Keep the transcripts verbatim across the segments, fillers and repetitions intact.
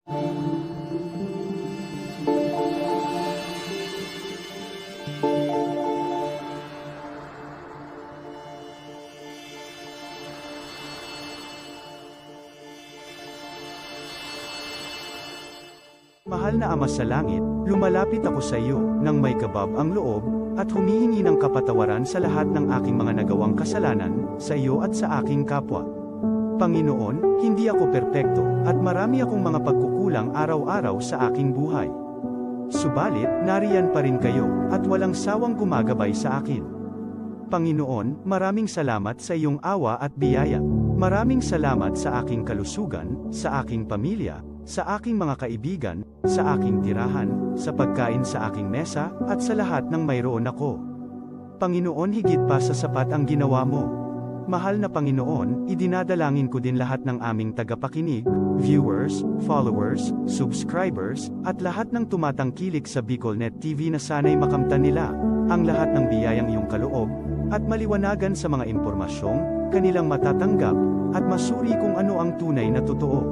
Mahal na Ama sa Langit, lumalapit ako sa iyo nang may kabab ang loob, at humihingi ng kapatawaran sa lahat ng aking mga nagawang kasalanan, sa iyo at sa aking kapwa. Panginoon, hindi ako perpekto, at marami akong mga pagkukulang araw-araw sa aking buhay. Subalit, nariyan pa rin kayo, at walang sawang gumagabay sa akin. Panginoon, maraming salamat sa iyong awa at biyaya. Maraming salamat sa aking kalusugan, sa aking pamilya, sa aking mga kaibigan, sa aking tirahan, sa pagkain sa aking mesa, at sa lahat ng mayroon ako. Panginoon, higit pa sa sapat ang ginawa mo. Mahal na Panginoon, idinadalangin ko din lahat ng aming tagapakinig, viewers, followers, subscribers, at lahat ng tumatangkilik sa BicolNet T V na sana'y makamtan nila ang lahat ng biyayang iyong kaloob at maliwanagan sa mga impormasyong kanilang matatanggap at masuri kung ano ang tunay na totoo.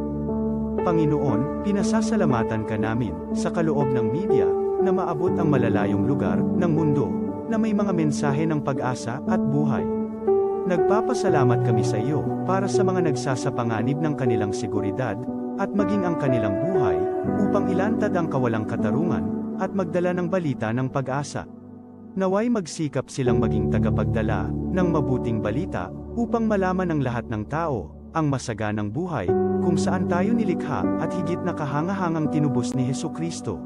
Panginoon, pinasasalamatan ka namin sa kaloob ng media na maabot ang malalayong lugar ng mundo na may mga mensahe ng pag-asa at buhay. Nagpapasalamat kami sa iyo para sa mga nagsasapanganib ng kanilang seguridad at maging ang kanilang buhay upang ilantad ang kawalang katarungan at magdala ng balita ng pag-asa. Naway magsikap silang maging tagapagdala ng mabuting balita upang malaman ng lahat ng tao ang masaganang buhay kung saan tayo nilikha at higit na kahangahangang tinubos ni Jesu-Cristo.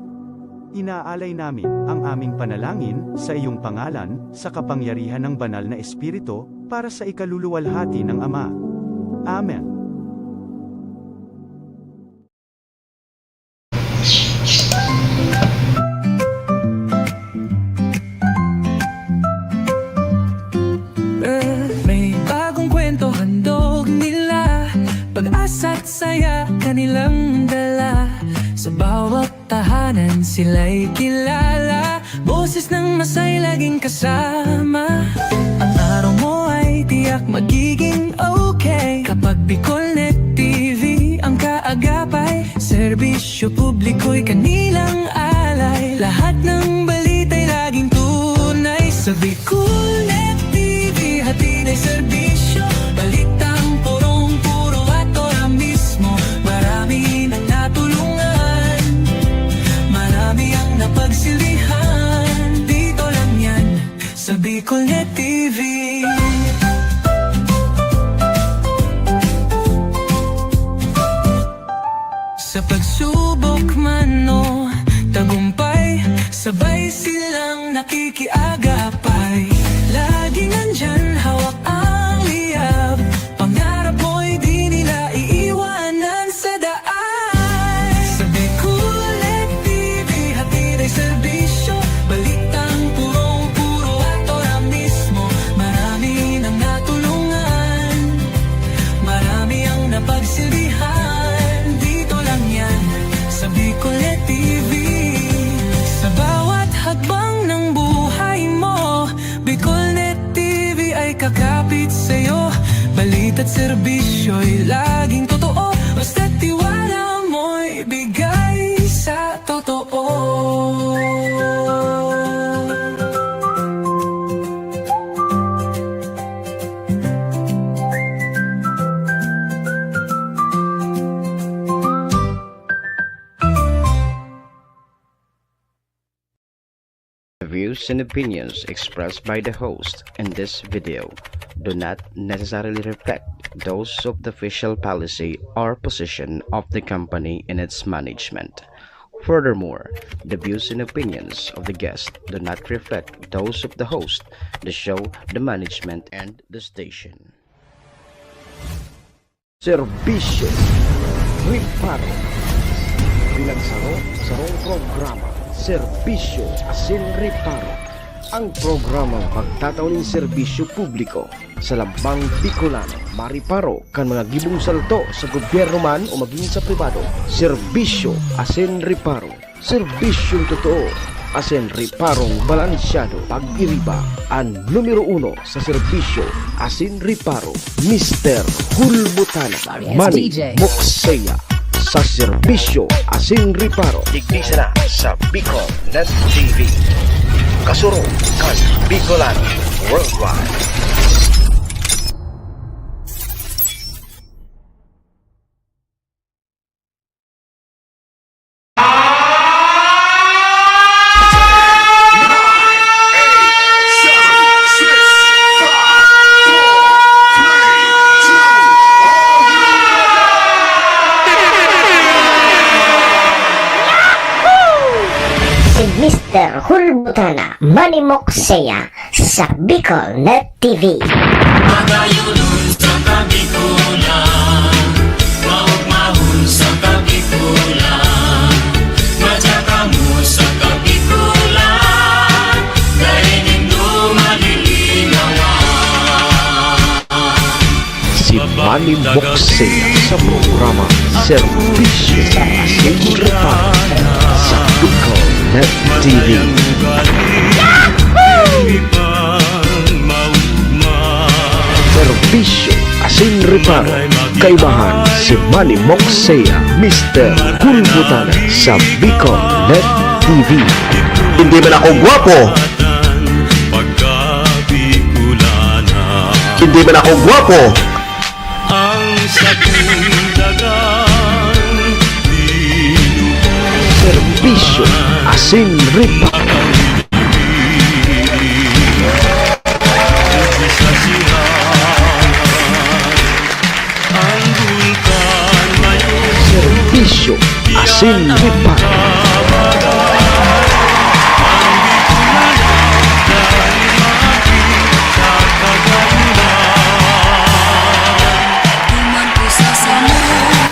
Inaalay namin ang aming panalangin sa iyong pangalan, sa kapangyarihan ng Banal na Espiritu, para sa ikaluluwalhati ng Ama. Amen. Eh, may bagong kwento handog nila, pag-asa't saya kanilang dala. Sa bawat tahanan sila'y kilala, boses ng masay laging kasama. Ang araw mo ay tiyak magiging okay kapag BicolNet T V ang kaagapay. Serbisyo publiko'y kanilang alay, lahat ng balita'y laging tunay. Sa BicolNet T V, hatid ay serbisyo, balitang purong-puro at ora mismo. Marami nang natulungan, marami ang napagsilbihan. Dito lang yan, sa BicolNet T V. Sa pagsubok man o tagumpay, sabay silang nakikiagapay. Laging nandyan, hawak ang liyab. Pangarap mo'y di nila iiwanan sa daan. Sa BicolNet T V, hatid ay serbisyo, balitang purong-puro at ora mismo. Marami nang natulungan, marami ang napagsilbihan. Dito lang yan, sa BicolNet T V. Sa bawat hakbang ng buhay mo, BicolNet T V ay kakapit sa'yo. Balita't serbisyo'y laging totoo, basta't tiwala mo'y bigay sa totoo. The views and opinions expressed by the host in this video do not necessarily reflect those of the official policy or position of the company and its management. Furthermore, the views and opinions of the guest do not reflect those of the host, the show, the management, and the station. Serbisyo Reparo. Pinagsaro-sarong programa, Serbisyo asin Reparo. Ang programang pagtatao nin serbisyo publiko sa lambang Bicolano, mareparo kan mga gibong salto sa gobyerno man o magin sa pribado. Serbisyo asin Reparo. Serbisyong totoo asin reparong balansyado. Pag-iriba, an numero uno sa serbisyo asin reparo, Mister Hulbutana, Sorry, it's Manny D J. Moksea. sa serbisyo asin reparo. Digdi sana sa Bicol Net T V. Kasurog kan Bicolan Worldwide. Si Mister Hulbutana, Manimok Seya, sa Bicol Net T V. Magayunon sa Kabikulan, maugmahon sa Kabikulan, madya kamo sa Kabikulan, dai nindo malilinawan. Si Manny Moxey sa programa Serbisyo sa Asin Reparo sa Bicol Net T V. Serbisyo asin reparo, kaibahan si Manny Moxey, Mister Hulbutana sa Bicol Net T V. Hindi man ako gwapo. Hindi man ako gwapo. Ang sakong dagang dinugo. Serbisyo asin reparo. Sa silangan, ang bulkan ngayon. Serbisyo asin reparo. Ang Bicolayan, dahil makita kagayon.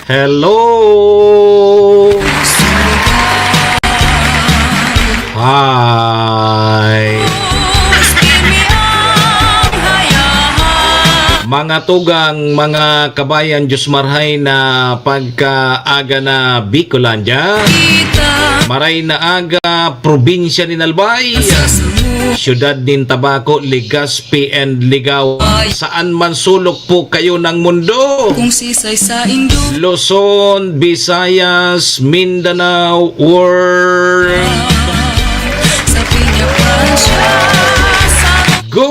Hello! Hi! Mga tugang, mga kabayan, Diyos marhay na pagkaaga na Bicolandia. Maray na aga, probinsya nin Albay, siyudad nin Tabaco, Legazpi and Ligao. Saan man sulok po kayo ng mundo. Kung sisay sa indo. Luzon, Visayas, Mindanao, world. Sa Piña Francia, sa Good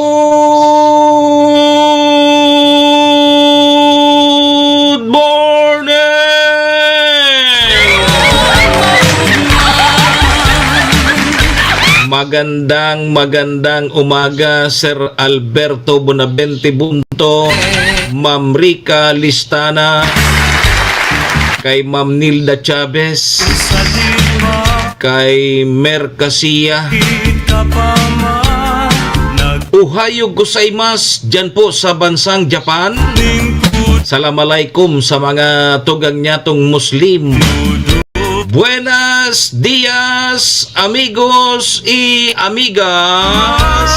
morning! Magandang, magandang umaga, Sir Alberto Bonavente Bunto, Ma'am Rica Listana, kay Ma'am Nilda Chavez, kay Mer Casia. Ohayo gozaimasu, dyan po sa bansang Japan. Salam alaikum sa mga tugang nyatong Muslim. Buenas dias, amigos y amigas.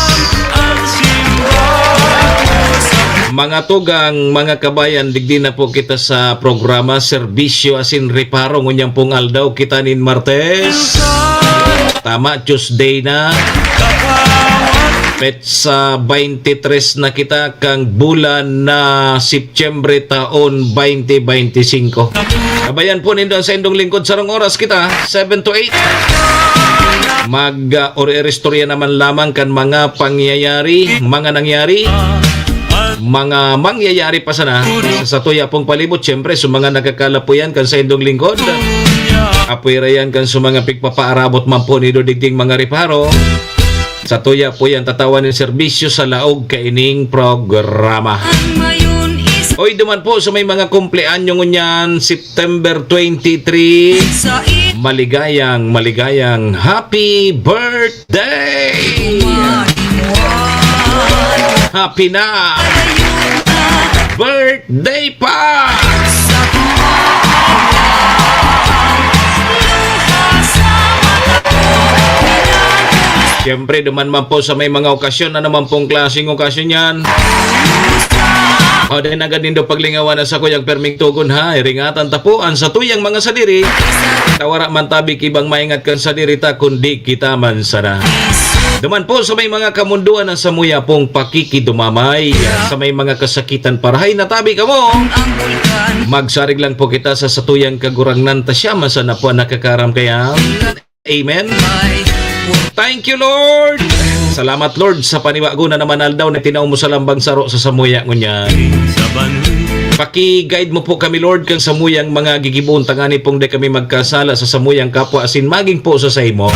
Mga tugang, mga kabayan, digdi na po kita sa programa Serbisyo asin Reparo. Ngunyan pong aldaw, kita nin Martes. Tama, Tuesday na. Petsa twenty-three na kita kang bulan na Septyembre taon twenty twenty-five. Kabayan po nindo ang saindong lingkod, sarong oras kita, seven to eight. Mag, ah, or-, istorya naman lamang kan mga pangyayari, mga nangyari, mga mangyayari pa sana sa satuya pong palibot. Siyempre, sa mga nagkakalapuyan kan saindong lingkod, apwera yan kan sa mga pigpapaarabot man po nindo digding mga reparo. Satuya po yan tatawan nin serbisyo sa laog kaining programa. Oy, duman po sa may mga kumpleanyo ngunyan, September twenty-three, maligayang, maligayang happy birthday! Happy na birthday pa! Siyempre, duman man po sa may mga okasyon, ano man pong klaseng okasyon yan. O, dahil agad nindo paglingawan ang sakuyang perming tugon, ha? Iringatan ta po ang satuyang mga sadiri. Ta wara man tabi kibang maingat kan sadiri ta, kundi kita man sana. Duman po sa may mga kamundoan na samuya pong pakikidumamay, sa may mga kasakitan, parahay na tabi kamo. Magsarig lang po kita sa satuyang Kagurangnan, ta siya man sana po ang nakakaram kaya. Amen. Thank you, Lord. Salamat, Lord, sa panibago na naman aldaw na tinaw mo sa lambang saro sa samuya ngunyan. Paki-guide mo po kami, Lord, kan samuyang mga gigibohon, tangani pong di kami magkasala sa samuyang kapwa asin magin po sa saimo.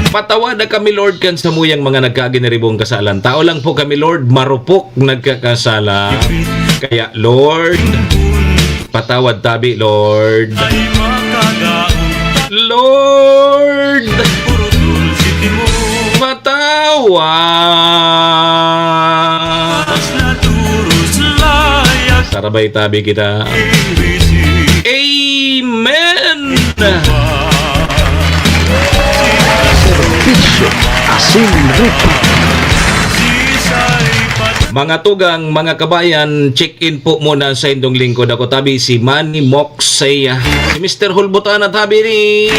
Patawada kami, Lord, kan samuyang mga nagkaginiribong kasalan. Tao lang po kami, Lord, marupok nagkakasala. Kaya, Lord, patawad tabi, Lord. Lord, patawad. Sarabay tabi kita. Amen. Serbisyo asin rupa. Mga tugang, mga kabayan, check-in po muna sa indong lingkod. Ako tabi si Manny Moxey, si Mister Hulbutan at tabi ni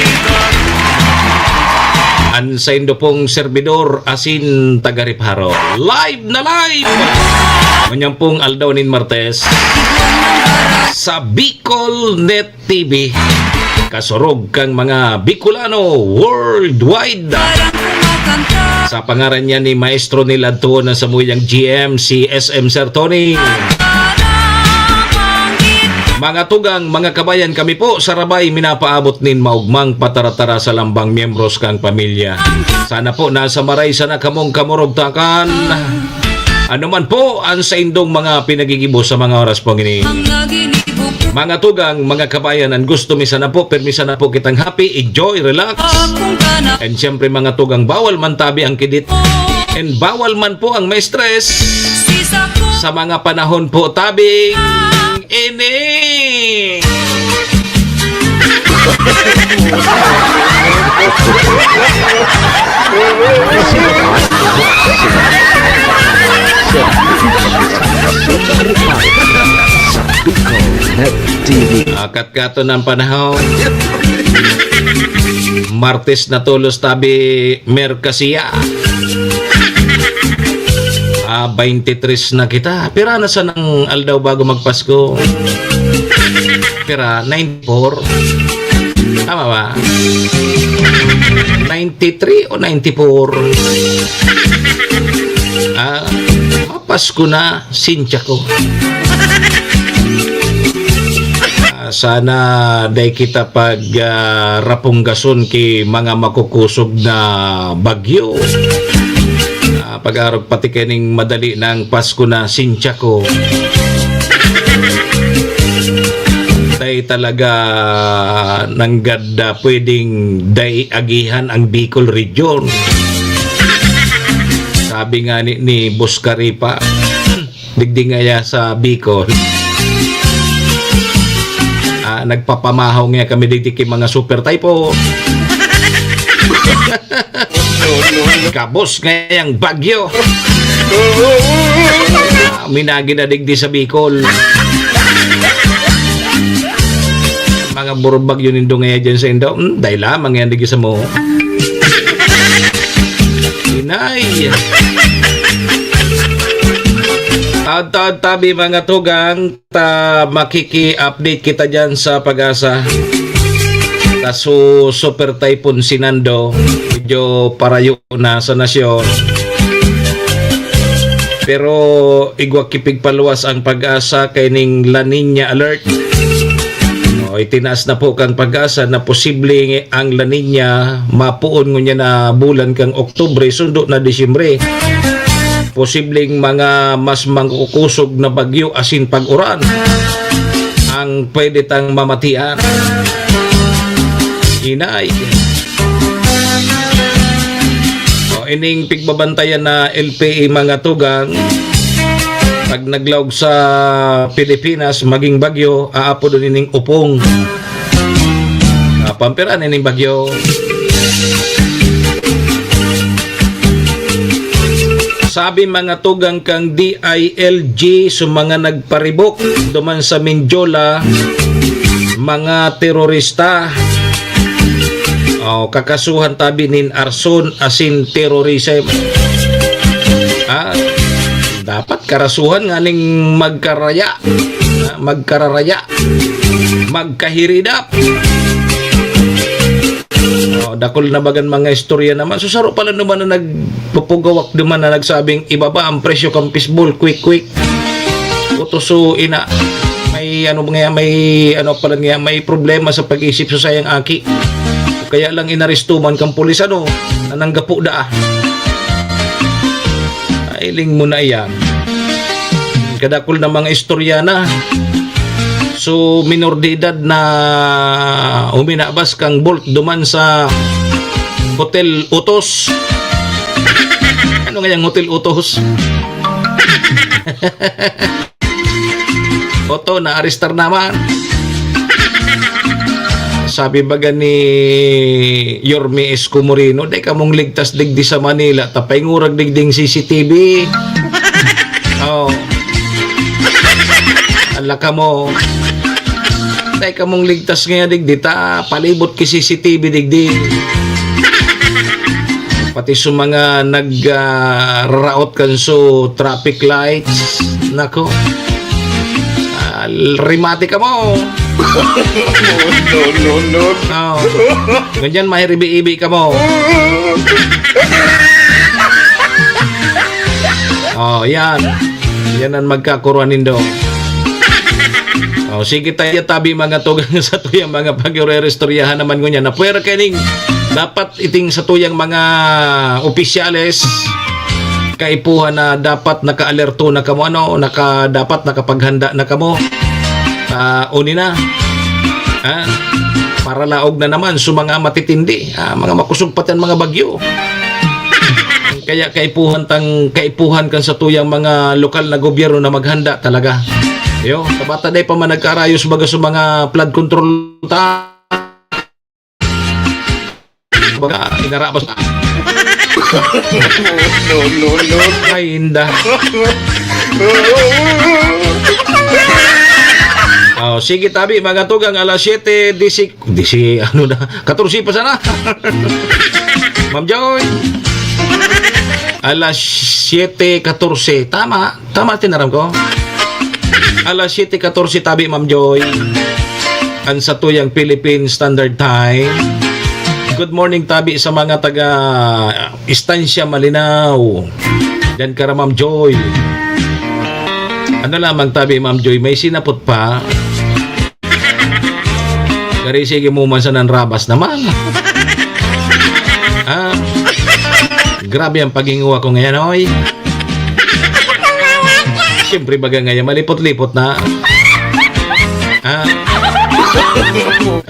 an saindo pong serbidor asin taga-reparo. Live na live! Ngunyan pong aldaw nin Martes sa Bicol Net T V. Kasurog kang mga Bicolano worldwide. Sa pangaran niya ni Maestro Nilad Tuon na samuyang G M, si S M Sir Tony. Mga tugang, mga kabayan, kami po sa Rabay minapaabot nin maugmang pataratara sa lambang miyembros kang pamilya. Sana po nasa maray sana kamong kamurugtakan. Ano man po ang saindong mga pinagigibo sa mga oras pong ini. Mga tugang, mga kabayan, an gusto mi sana po, pirmi sana po kitang happy, enjoy, relax. And siyempre, mga tugang, bawal man tabi ang kidit. And bawal man po ang ma-stress sa mga panahon po tabing ini. Akat kato ng panahon. Martes na tolos tabi, Merkasiya. Ah, twenty-three na kita. Pira na sanang aldaw bago magpasko? Pira? Ninety-four? Tama ba? Ninety-three o ninety-four? Ah, Pasko na, sensya ko. Ah, sana dai kita pag, ah, rapunggason ki mga makukusog na bagyo. Ah, pag-arog pati kaining madali na ang Pasko na, sensya ko. Dai talaga nanggad, ah, pwedeng dai agihan ang Bicol Region. Sabi nga ni, ni Boss Karipa, digdi ngaya sa Bicol. Ah, nagpapamahaw nga kami digdi ki mga super typhoon. Gabos ngayang bagyo. Ah, minagi na digdi sa Bicol. Mga burong bagyo nindo ngaya dyan sa indo. Hmm, dai lamang yan digdi sa mo. Inay. Taod-taod tabi, mga tugang, ta makiki-update kita dyan sa Pag-asa. Kaso Super Typhoon Sinando, medyo parayo na sa nasyon. Pero igwa ki pigpaluwas ang Pag-asa kaining La Niña alert. O, itinaas na po kang Pag-asa na posible ang La Niña mapuon ngunyan na bulan kang Oktubre, sundo na Disyembre. Posibleng mga mas mangkukusog na bagyo asin pag-uran ang pwede tang mamatian. Inay. O, ining pigbabantayan na L P A, mga tugang, pag naglaog sa Pilipinas, maging bagyo, aapodon ining upong. Ah, pampiraan ining bagyo. Sabi mga tugang kang D I L G, so mga nagparibok duman sa Mindiola, mga terorista. Oh, kakasuhan tabi nin arson asin terrorism. Ha? Dapat karasuhan nganing magkaraya. Ha? Magkararaya. Magkahiridap. Oh, dakul na bagan mga istorya naman. So, saro pala naman na nagpupugawak naman na nagsabing ibaba ang presyo kan fishball, quick, quick. Utoso ina, may ano nga, may ano pala nga, may problema sa pag-isip sa sayang aki. Kaya lang inaresto man kang pulis, ano, na nanggapo da. Ay, ling mo na iyan. Kadakul na mga istorya na. So, minor de edad na uminabas kang bolt duman sa Hotel Utos. Ano nga yung Hotel Utos? Oto, naarestar naman. Sabi baga ni Yorme Escomorino, "Dai kamong ligtas digdi sa Manila, ta paingurag digding C C T V." Oh. Ala kamo. "Dai kamong ligtas ngaya digdi, ta palibot ki C C T V digdi." Pati sa mga nag, ah, raraot kan so traffic lights, nako. Ah, rimate kamo. No, no, no. Oh. Ngunyan, mahiribi-ibi kamo. Oh, yan. Yan ang magkakuruan nindo. Oh, sige tayo, tabi mga tugang sa tuyang mga pag-irerestoryahan naman ngunyan. Na pwera kaning dapat iting sa tuyang mga opisyales, kaipuhan na dapat nakaalerto na kamo, ano, naka, dapat nakapaghanda na kamo. Ah, uni na. Ha? Para laog na naman sa mga matitindi, ah, mga makusog pa tan mga bagyo. Kaya kaipuhan tang, kaipuhan kan sa tuyang mga lokal na gobyerno na maghanda talaga. Yo, tabata day pa man nagkarayos baga sa mga flood control ta. Baga, inarabas na. No, no, no. Ay, inda. Oh, sige, tabi, mga tugang, alas siyete, disi, disi, ano na, katorse pa sana. Ma'am Joy. Alas siyete katorse. Tama. Tama tinaram ko. Alas siyete katorse tabi, Ma'am Joy. Ang sa tuyang Philippine Standard Time. Good morning, tabi sa mga taga Estancia Malinao. Diyan ka ra, Ma'am Joy. Ano lamang tabi, Ma'am Joy, may sinapot pa. Gari, sige mo man sa nanrabas naman. Ah, grabe ang paghinguha ko ngayon, oy. Siyempre, baga ngayon, malipot-lipot na. Ah,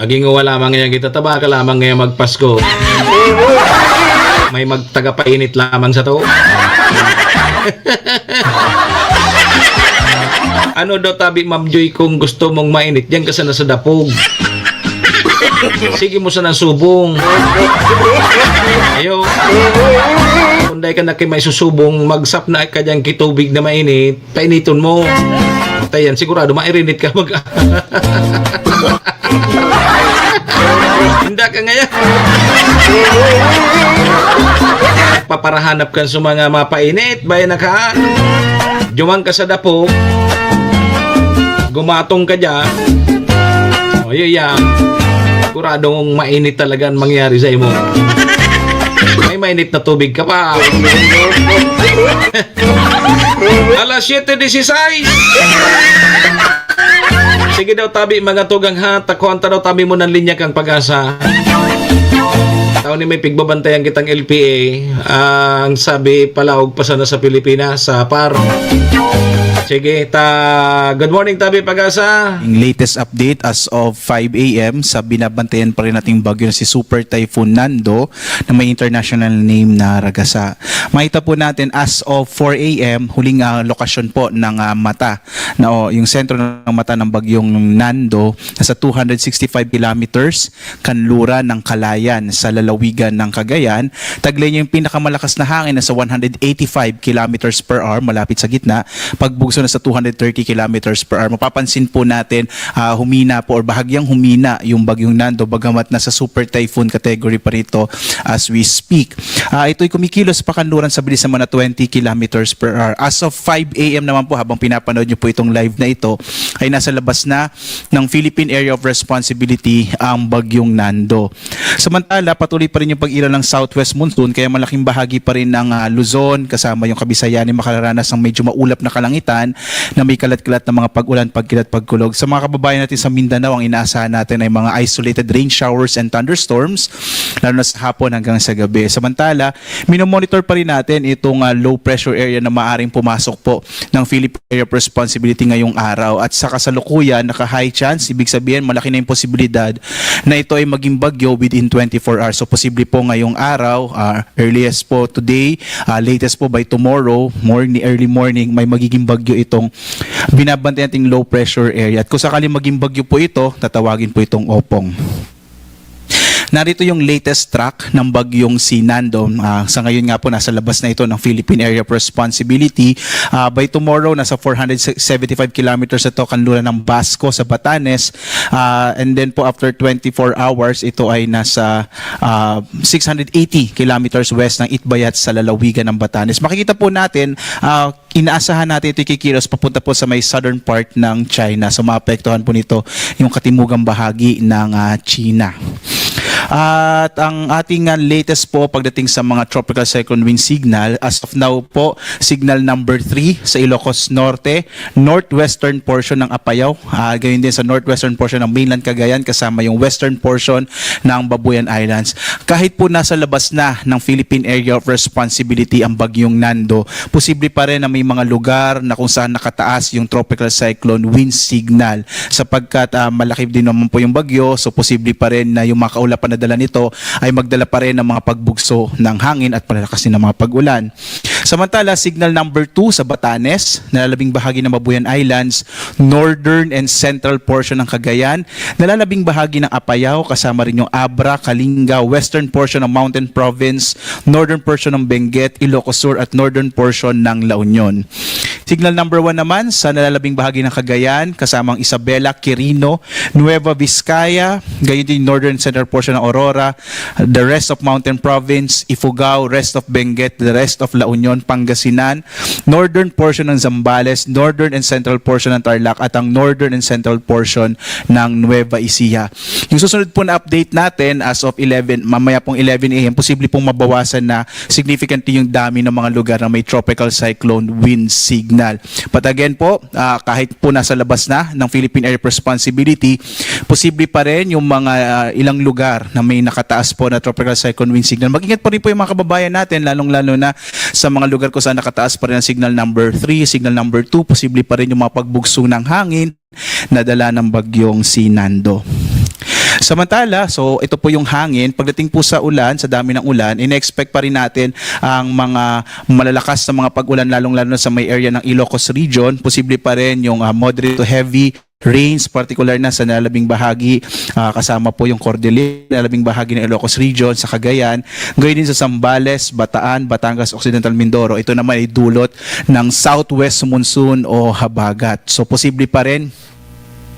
aging wala man ngayon kita, tabaka lamang ngayon magpasko. May magtagapainit lamang sa to. Ano daw tabi, Ma'am Joy, kung gusto mong mainit, diyan ka sana sa dapog. Sige mo sana subong. Ayo. Kung dai ka na kay may susubong, magsap na ka diyan kitubig na mainit, painiton mo. Tayan, sigurado mairinit ka mag- Inda ka ngayon. Paparahanap kan sa mga mapainit, bay na ka. Jumang ka sa dapog. Gumatong ka dyan. O, yun yan. Siguradong mainit talaga ang mangyari sa imo. May mainit na tubig ka pa. Alas siyete disisais. Sige daw, tabi, mga tugang, ha. Takuan ta daw, tabi, mo ng linya kang Pag-asa. Tao ni may pigbabantayan kitang L P A. Ang sabi, palaog pa sana sa Pilipinas, sa par. Sige, ta, good morning, tabi, Pag-asa. Ang latest update as of five a m sa binabantayan pa rin nating bagyo na si Super Typhoon Nando na may international name na Ragasa. Makita po natin as of four a m, huling, ah, lokasyon po ng, ah, mata na, o, yung sentro ng mata ng bagyong Nando, nasa two hundred sixty-five kilometers kanluran ng Calayan sa lalawigan ng Cagayan. Taglay niya yung pinakamalakas na hangin, nasa one hundred eighty-five kilometers per hour, malapit sa gitna. Pagbugso nasa two hundred thirty kilometers per hour. Mapapansin po natin, ah, humina po or bahagyang humina yung Bagyong Nando, bagamat nasa super typhoon category pa rito as we speak. Ah, ito'y kumikilos pakanluran sa bilis naman na twenty kilometers per hour. As of five a m naman po, habang pinapanood nyo po itong live na ito, ay nasa labas na ng Philippine Area of Responsibility ang Bagyong Nando. Samantala, patuloy pa rin yung pag-ilaw ng southwest monsoon, kaya malaking bahagi pa rin ng, ah, Luzon, kasama yung Kabisayan, ay makararanas ng medyo maulap na kalangitan na may kalat-kalat na mga pag-ulan, pagkilat, pagkulog. Sa mga kababayan natin sa Mindanao, ang inaasahan natin ay mga isolated rain showers and thunderstorms, lalo na sa hapon hanggang sa gabi. Samantala, minomonitor pa rin natin itong, ah, low pressure area na maaring pumasok po ng Philippine Area of Responsibility ngayong araw. At sa kasalukuyan, naka-high chance, ibig sabihin, malaki na yung posibilidad na ito ay maging bagyo within twenty-four hours. So, posible po ngayong araw, ah, earliest po today, ah, latest po by tomorrow morning, early morning, may magiging bagyo itong binabantayan nating low pressure area. At kung sakaling maging bagyo po ito, tatawagin po itong Opong. Narito yung latest track ng bagyong si Nando. Ah, sa ngayon nga po, nasa labas na ito ng Philippine Area of Responsibility. Ah, by tomorrow, nasa four hundred seventy-five kilometers na ito, kanluran ng Basco sa Batanes. Ah, and then po, after twenty-four hours, ito ay nasa, ah, six hundred eighty kilometers west ng Itbayat sa lalawigan ng Batanes. Makikita po natin, ah, inaasahan natin ito kikilos papunta po sa may southern part ng China. So, maapektuhan po nito yung katimugang bahagi ng, ah, China. At ang ating, ah, latest po pagdating sa mga tropical cyclone wind signal, as of now po, signal number three sa Ilocos Norte, northwestern portion ng Apayao, ah, gayon din sa northwestern portion ng mainland Cagayan, kasama yung western portion ng Babuyan Islands. Kahit po nasa labas na ng Philippine Area of Responsibility ang Bagyong Nando, posible pa rin na may mga lugar na kung saan nakataas yung tropical cyclone wind signal, sapagkat, ah, malaki din naman po yung bagyo, so posible pa rin na yung mga kaulapan na dala nito ay magdala pa rin ng mga pagbugso ng hangin at palalakas din ng mga pag-ulan. Samantala, signal number two sa Batanes, nalalabing bahagi ng Mabuyan Islands, northern and central portion ng Cagayan, nalalabing bahagi ng Apayao, kasama rin yung Abra, Kalinga, western portion ng Mountain Province, northern portion ng Benguet, Ilocos Sur at northern portion ng La Union. Signal number one naman sa nalalabing bahagi ng Cagayan, kasamang Isabela, Quirino, Nueva Vizcaya, gayon din northern central portion ng Aurora, the rest of Mountain Province, Ifugao, rest of Benguet, the rest of La Union, Pangasinan, northern portion ng Zambales, northern and central portion ng Tarlac, at ang northern and central portion ng Nueva Ecija. Yung susunod po na update natin as of eleven, mamaya pong eleven a m, posible pong mabawasan na significantly yung dami ng mga lugar na may tropical cyclone wind signal. But again po, ah, kahit po nasa labas na ng Philippine Area of Responsibility, posible pa rin yung mga, ah, ilang lugar na may nakataas po na tropical cyclone wind signal. Mag-ingat pa rin po yung mga kababayan natin, lalong-lalo na sa mga lugar kung saan nakataas pa rin ang signal number three, signal number two, posible pa rin yung mga pagbugso ng hangin na dala ng bagyong si Nando. Samantala, so ito po yung hangin. Pagdating po sa ulan, sa dami ng ulan, ina-expect pa rin natin ang mga malalakas na mga pag-ulan, lalong-lalo na sa may area ng Ilocos Region. Posible pa rin yung, ah, moderate to heavy rains, particular na sa nalabing bahagi, ah, kasama po yung Cordillera, nalabing bahagi ng Ilocos Region, sa Cagayan, gayon din sa Zambales, Bataan, Batangas, Occidental Mindoro. Ito naman ay dulot ng southwest monsoon o habagat. So, posible pa rin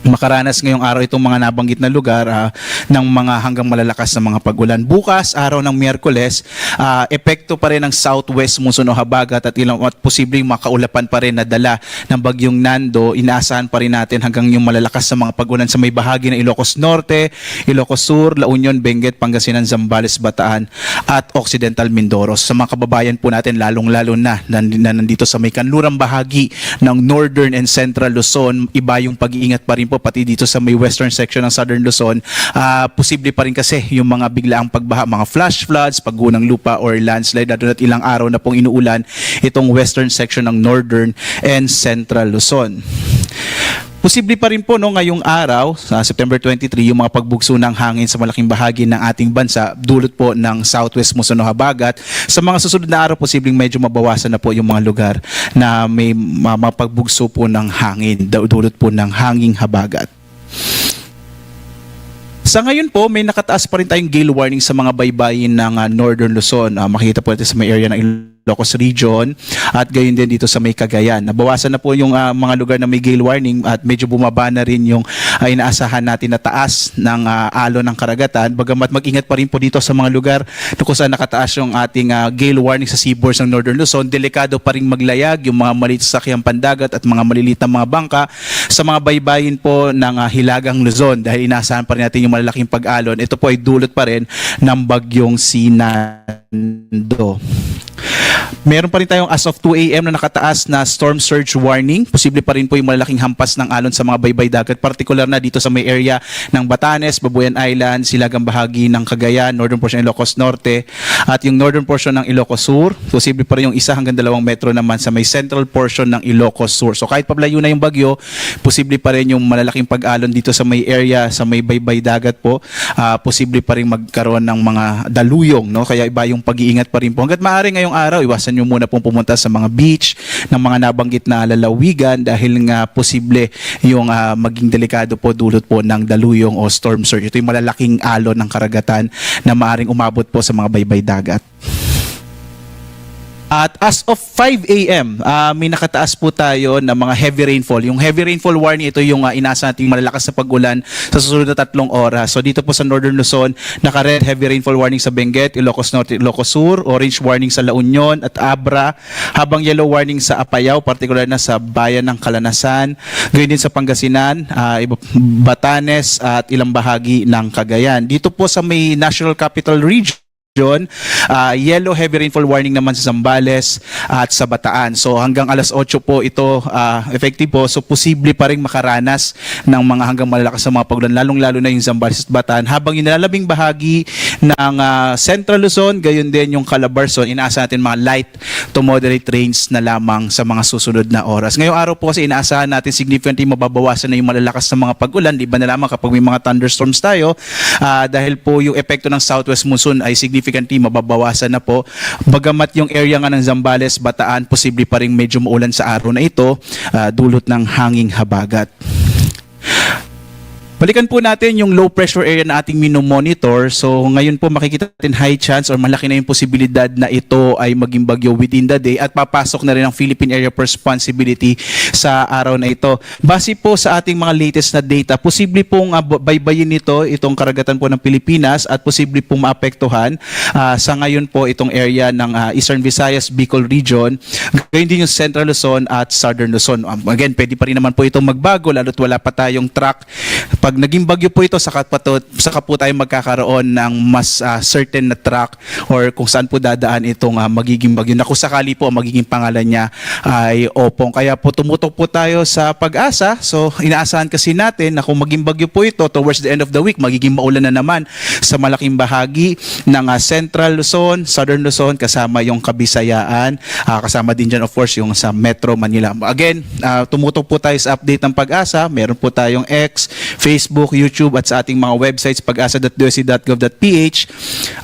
makaranas ngayong araw itong mga nabanggit na lugar, ah, ng mga hanggang malalakas na mga pag-ulan. Bukas, araw ng Miyerkules, ah, epekto pa rin ng southwest monsoon o habagat at ilang, at posibleng makaulapan pa rin na dala ng Bagyong Nando. Inaasahan pa rin natin hanggang yung malalakas na mga pag-ulan sa may bahagi ng Ilocos Norte, Ilocos Sur, La Union, Benguet, Pangasinan, Zambales, Bataan at Occidental Mindoro. Sa mga kababayan po natin, lalong-lalo na, na, na nandito sa may kanlurang bahagi ng Northern and Central Luzon, iba yung pag-iingat pa rin po, pati dito sa may western section ng Southern Luzon. Ah, posible pa rin kasi yung mga biglaang pagbaha, mga flash floods, pagguho ng lupa or landslide, lalo na't ilang araw na pong inuulan itong western section ng Northern and Central Luzon. Posible pa rin po, no, ngayong araw, sa September twenty-three, yung mga pagbugso ng hangin sa malaking bahagi ng ating bansa, dulot po ng southwest monsoon o habagat. Sa mga susunod na araw, posibleng medyo mabawasan na po yung mga lugar na may ma-, mapagbugso po ng hangin, du-, dulot po ng hanging habagat. Sa ngayon po, may nakataas pa rin tayong gale warning sa mga baybayin ng, ah, Northern Luzon. Ah, makikita po natin sa may area ng Il- Ilocos Region, at gayon din dito sa may Cagayan. Nabawasan na po yung, ah, mga lugar na may gale warning at medyo bumaba na rin yung, ah, inaasahan natin na taas ng, ah, alon ng karagatan. Bagamat mag-ingat pa rin po dito sa mga lugar na kung saan nakataas yung ating, ah, gale warning sa seaboards ng Northern Luzon, delikado pa rin maglayag yung mga maliit na sasakyang pandagat at mga maliliit na mga bangka sa mga baybayin po ng, ah, Hilagang Luzon, dahil inaasahan pa rin natin yung malalaking pag-alon. Ito po ay dulot pa rin ng bagyong Sinando. Meron pa rin tayong as of two a m na nakataas na storm surge warning. Posible pa rin po yung malalaking hampas ng alon sa mga baybay dagat, partikular na dito sa may area ng Batanes, Babuyan Islands, hilagang bahagi ng Cagayan, northern portion ng Ilocos Norte, at yung northern portion ng Ilocos Sur. Posible pa rin yung isa hanggang dalawang metro naman sa may central portion ng Ilocos Sur. So kahit pablayo na yung bagyo, posible pa rin yung malalaking pag-alon dito sa may area, sa may baybay dagat po. Ah, posible pa rin magkaroon ng mga daluyong, no? Kaya iba yung pag-iingat pa rin po. Hanggat maaari ngayong araw, iwasan nyo muna pong pumunta sa mga beach ng mga nabanggit na lalawigan dahil nga posible yung, ah, maging delikado po dulot po ng daluyong o storm surge. Ito yung malalaking alon ng karagatan na maaring umabot po sa mga baybay dagat. At as of five a m, ah, may nakataas po tayo na mga heavy rainfall. Yung heavy rainfall warning, ito yung, ah, inaasahan nating malalakas na pag-ulan sa susunod na tatlong oras. So dito po sa Northern Luzon, naka-red heavy rainfall warning sa Benguet, Ilocos Norte, Ilocos Sur, orange warning sa La Union at Abra, habang yellow warning sa Apayao, partikular na sa bayan ng Calanasan, gayon din sa Pangasinan, ah, iba- Batanes at ilang bahagi ng Cagayan. Dito po sa may National Capital Region, ah, yellow heavy rainfall warning naman sa Zambales at sa Bataan. So hanggang alas otso po ito, ah, effective po. So posible pa rin makaranas ng mga hanggang malalakas na mga pag-ulan, lalong-lalo na yung Zambales at Bataan. Habang yung nalalabing bahagi ng, ah, Central Luzon, gayon din yung Calabarzon, inaasa natin mga light to moderate rains na lamang sa mga susunod na oras. Ngayong araw po kasi inaasahan natin significantly mababawasan na yung malalakas na mga pag-ulan, di ba na lamang kapag may mga thunderstorms tayo, ah, dahil po yung epekto ng southwest monsoon ay significantly mababawasan na po. Bagamat yung area nga ng Zambales, Bataan, posible pa rin medyo maulan sa araw na ito, ah, dulot ng hanging habagat. Balikan po natin yung low pressure area na ating minomonitor. So ngayon po makikita natin high chance or malaki na yung posibilidad na ito ay maging bagyo within the day at papasok na rin ang Philippine Area of Responsibility sa araw na ito. Base po sa ating mga latest na data, posible pong, ah, baybayin nito itong karagatan po ng Pilipinas at posible pong maapektuhan, ah, sa ngayon po itong area ng, ah, Eastern Visayas, Bicol Region, gayon din yung Central Luzon at Southern Luzon. Um, again, pwede pa rin naman po itong magbago lalo't wala pa tayong track. Pag naging bagyo po ito, saka, pa to, saka po tayo magkakaroon ng mas, ah, certain na track or kung saan po dadaan itong, ah, magiging bagyo na kung sakali po ang magiging pangalan niya ay Opong. Kaya po tumutok po tayo sa PAGASA. So inaasahan kasi natin na kung maging bagyo po ito, towards the end of the week, magiging maulan na naman sa malaking bahagi ng, ah, Central Luzon, Southern Luzon, kasama yung Kabisayaan, ah, kasama din dyan of course yung sa Metro Manila. Again, ah, tumutok po tayo sa update ng PAGASA. Meron po tayong X, Facebook, YouTube at sa ating mga websites, pagasa dot D O S T dot gov dot P H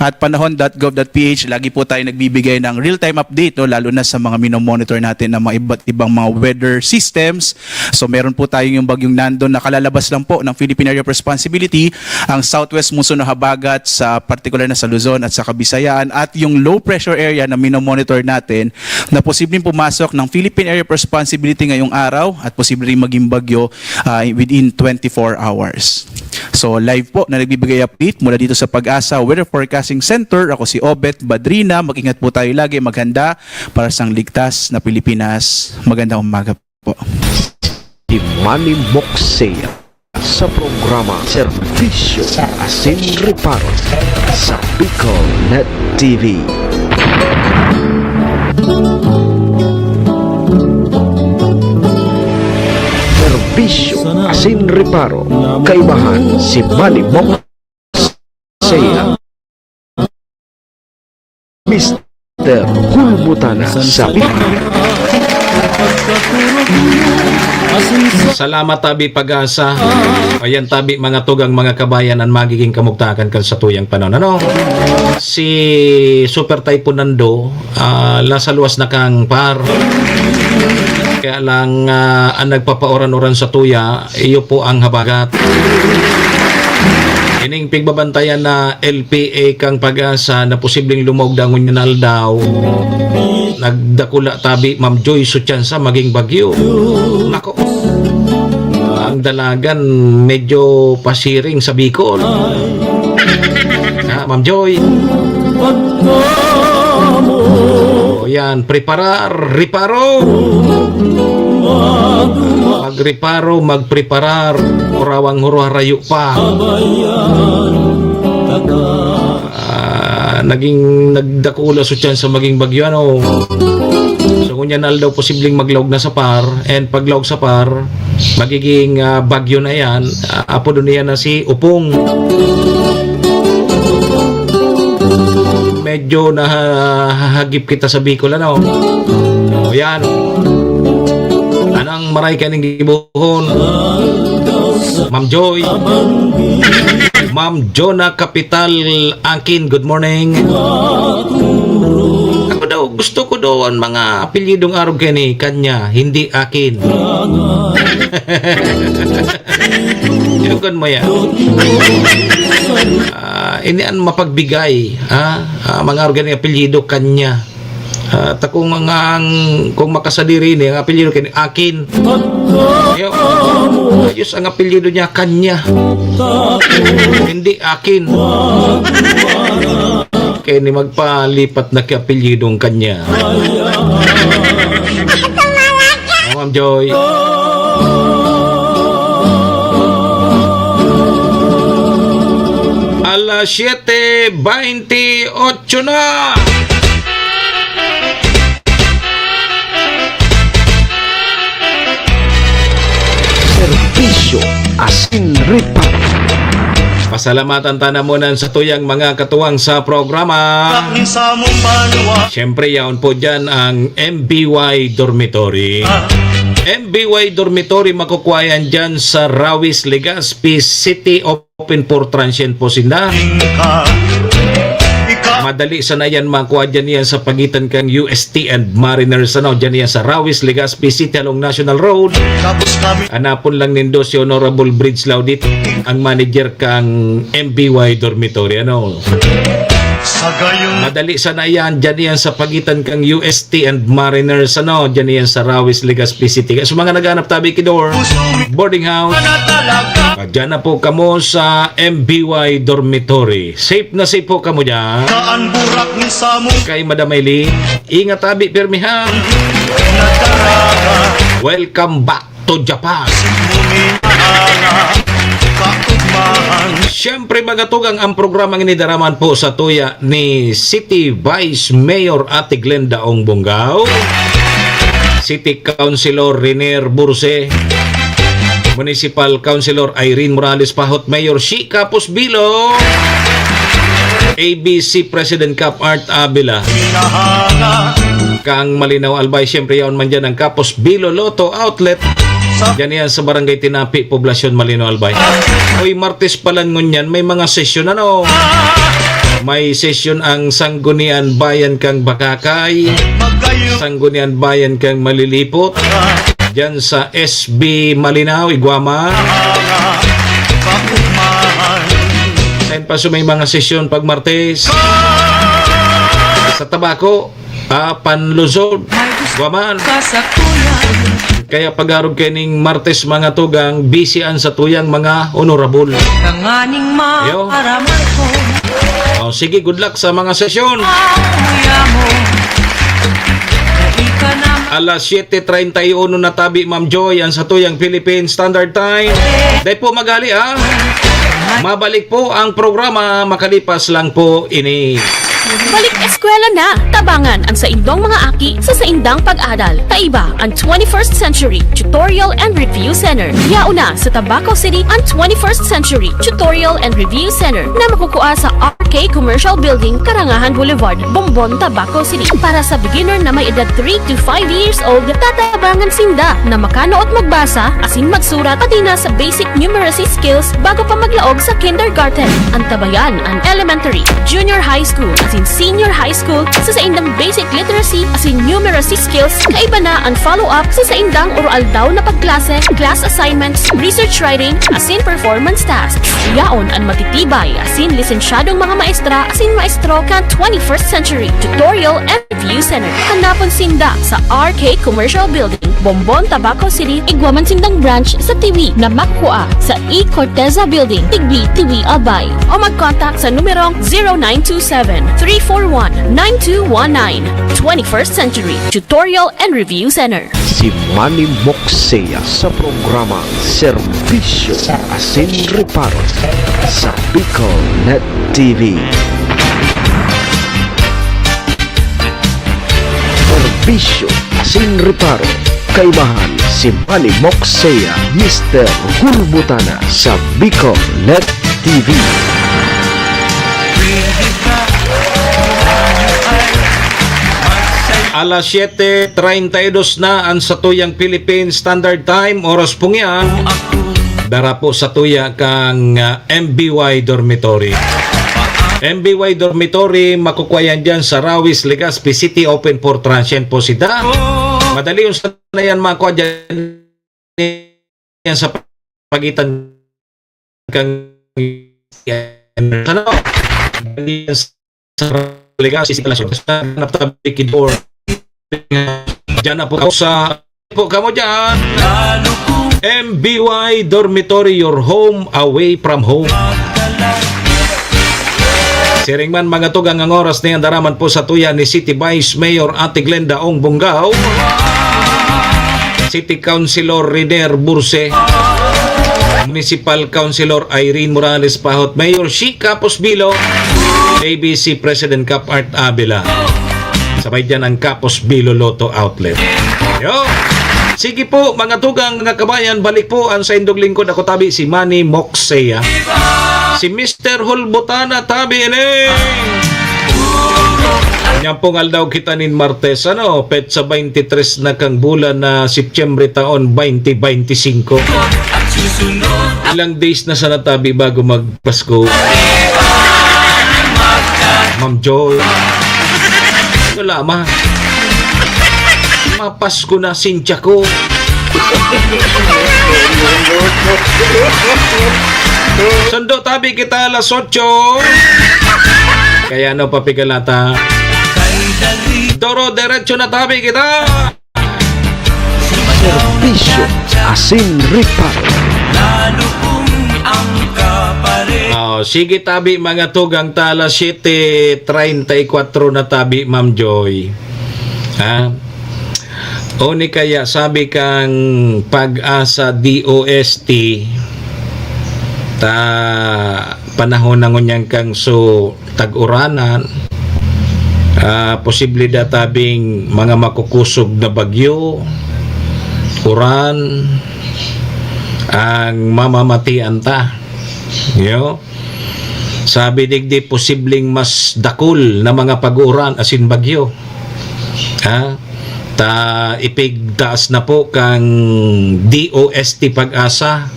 at panahon dot gov dot P H. Lagi po tayo nagbibigay ng real-time update, no, lalo na sa mga minomonitor natin ng mga iba't ibang mga weather systems. So meron po tayong yung bagyong Nando na kalalabas lang po ng Philippine Area of Responsibility, ang southwest monsoon na habagat sa partikular na sa Luzon at sa Kabisayaan at yung low pressure area na minomonitor natin na posibleng pumasok ng Philippine Area of Responsibility ngayong araw at posibleng maging bagyo, ah, within twenty-four hours. So live po na nagbibigay update mula dito sa PAGASA Weather Forecasting Center. Ako si Obet Badrina. Mag-ingat po tayo lagi. Maghanda para sa ligtas na Pilipinas. Magandang umaga po. Si Manny Moxea sa programa Serbisyo Asin Reparo sa Bicol Net T V. Serbisyo Asin Reparo, kaibahan si Manny Moxea. Mister Hulbutana sa Bicol. Salamat tabi PAGASA. Ayan tabi mga tugang, mga kabayan, ang magiging kamugtakan kan satuyang panahon. Ano? Si Super Typhoon Nando, ah, nasa luwas na kang par. Kaya lang, ah, ang nagpapauran-uran sa tuya, iyo po ang habagat. Ining pigbabantayan na L P A kang Pag-asa na posibleng lumog dangon ngunyan aldaw. Nagdakula tabi, Ma'am Joy, so tsansa maging bagyo. Nako. Ang dalagan medyo pasiring sa Bicol. Ha, Ma'am Joy? O yan, preparar, reparo. Magreparo, magpreparar. Kurawang huro harayo pa. Ah, naging nagdakula so tsansa maging bagyo, ano. So, ngunyan aldaw posibleng maglaog na sa par, and paglaog sa par, magiging, ah, bagyo na yan. Ah, apodon niya na si Upong. Medyo nahahagip kita sa Bicol, ano. O yan. Anang maray kaning gibo- Hon. Ma'am Joy. Ma'am Jonah Capital Akin, good morning. Ako daw, gusto ko daw ang mga apelyidong arog kay ni kanya, hindi akin. Inukan mo yan. Ah, ini an mapagbigay, ha? Ah, mga arog kay ni apelyido kanya. Ah, ta kung ang, ang, kung makasadiri ini, ang apelyido kay akin. Ayo, ayos ang apelyido niya, kanya. Hindi akin. Kaya ni magpalipat na ki apelyidong kanya. Ah, Ma'am Joy. Alas siyete baynte otso na. Serbisyo asin reparo. Pasalamatan ta na muna sa tuyang mga katuwang sa programa. Siyempre, yaon po dyan ang M B Y Dormitory. M B Y Dormitory, makukuha yan dyan sa Rawis, Legazpi City. Open for transient po sinda. Madali sana yan makuha dyan yan sa pagitan kan U S T and Mariners, ano, dyan yan sa Rawis, Legazpi City, along National Road. Hanapon lang nindo si Honorable Bridge Laudit, ang manager kang M B Y Dormitory, ano. Madali sana yan, dyan yan sa pagitan kang U S T and Mariners, ano, dyan yan sa Rawis, Legazpi City. Kaya sa mga naghahanap tabi ki dorm, boarding house, dyan na po kamo sa M B Y Dormitory. Safe na safe po kamo dyan. Kaan burak ni Samu. Kay Madam Eileen, ingat tabi, pirmi ha. Welcome back to Japan. Siyempre, mga tugang, ang programang ini daraman po sa tuya ni City Vice Mayor Ate Glenda Ong Bongao, City Councilor Renier Burse, Municipal Councilor Irene Morales Pahot, Mayor Shi Kapos Bilo, A B C President Cap Art Avila, kang Malinaw Albay, siyempre yaon man dyan ang Kapos Bilo Lotto Outlet. Dyan yan sa Barangay Tinapi, Poblacion Malinaw Albay. Uy, Martes pala ngunyan, may mga sesyon, ano? May sesyon ang Sanggunian Bayan kang Bakakay, Sanggunian Bayan kang Malilipot, dyan sa S B Malinaw, Iguama. Then pa so may mga sesyon pag Martes sa Tabaco, ah, Panluzon, Guaman. Kaya pag-arog kaining Martes, mga tugang, busy an satuyang mga honorable. Tanganing Ayo. Maaraman ko. Oh, sige, good luck sa mga sesyon. Amoy-amo. Na ika na Alas siyete treinta y uno na tabi, Ma'am Joy, ang satuyang Philippine Standard Time. Dai po magali, ha? Mabalik po ang programa makalipas lang po ini. Balik eskwela na! Tabangan ang saindong mga aki sa saindang pag-adal. Kaiba ang twenty-first Century Tutorial and Review Center. Yaon na sa Tabaco City ang twenty-first Century Tutorial and Review Center na makukua sa R K K Commercial Building, Karangahan Boulevard, Bombon, Tabaco City. Para sa beginner na may edad three to five years old, tatabangan sinda na makanood magbasa, asin magsurat, pati na sa basic numeracy skills bago pa maglaog sa kindergarten. Antabayan an elementary, junior high school, asin senior high school sa saindang basic literacy asin numeracy skills. Kaiba na an follow-up sa saindang oro-aldaw na pagklase, class assignments, research writing, asin performance tasks. Yaon an matitibay asin lisensyadong mga maestra asin maestro kan twenty-first Century Tutorial and Review Center. Hanapon sinda sa R K Commercial Building, Bombon, Tabaco City. Igwa man sindang branch sa Tiwi na makukua sa E Corteza Building, Tigbi, Tiwi, Albay. O mag-contact sa numerong zero nine two seven, three four one, nine two one nine. Twenty-first Century Tutorial and Review Center. Si Manny Moksea sa programa Serbisyo asin Reparo sa Bicol Net T V. Serbisyo asin reparo. Kaibahan si Manny Moksea, Mister Hulbutana sa Bicol Net T V. Alas siyete treinta y dos na an satuyang Philippine Standard Time, oras pong yan. Dara po satuya kang, ah, M B Y Dormitory. M B Y Dormitory, makukuha yan dyan sa Rawis, Legazpi City, open for transient po sila. Madali yung sanayan makuha dyan. Yan sa pagitan kang, ano, sa Legazpi City, Palacio, sa Natabe, Kidor. Diyan na po ako sa, po kamo diyan. M B Y Dormitory, your home away from home. Siring man, mga tugang, ang oras na yan, daraman po satuya ni City Vice Mayor Ate Glenda Ong Bungao, City Councilor Riner Burse, Municipal Councilor Irene Morales Pahot, Mayor Shi Capos Bilo, A B C President Cap Art Avila. Sabay dyan ang Capos Bilo Lotto Outlet. Yo! Sige po, mga tugang, mga kabayan, balik po ang saindong lingkod. Ako tabi, si Manny Moksea. Si Mister Hulbutana tabi ini. Nyan pong aldaw kita nin Martes, ano, petsa twenty-three na kang bulan na Setyembre taon twenty twenty-five. Ilang days na sana tabi bago magpasko. Ma'am Joy. Wala, ma. Mapasko na, Cynthia ko. Sundo tabi kita alas otso. Kaya ano pa pigalata? Doro, diretso na tabi kita. Serbisyo asin reparo. Oh, sige tabi, mga tugang, ta alas siyete treinta y kuatro na tabi, Ma'am Joy. Ha? O ni kaya, sabi kang Pag-asa D O S T, ta panahon na ngunyan kang so tag-uranan, ah, posible da tabing mga makukusog na bagyo, uran, ang mamamatian ta. Yo? Sabi digdi, posibleng mas dakul na mga pag-uuran asin bagyo. Ha? Ta ipigtaas na po kang D O S T Pag-asa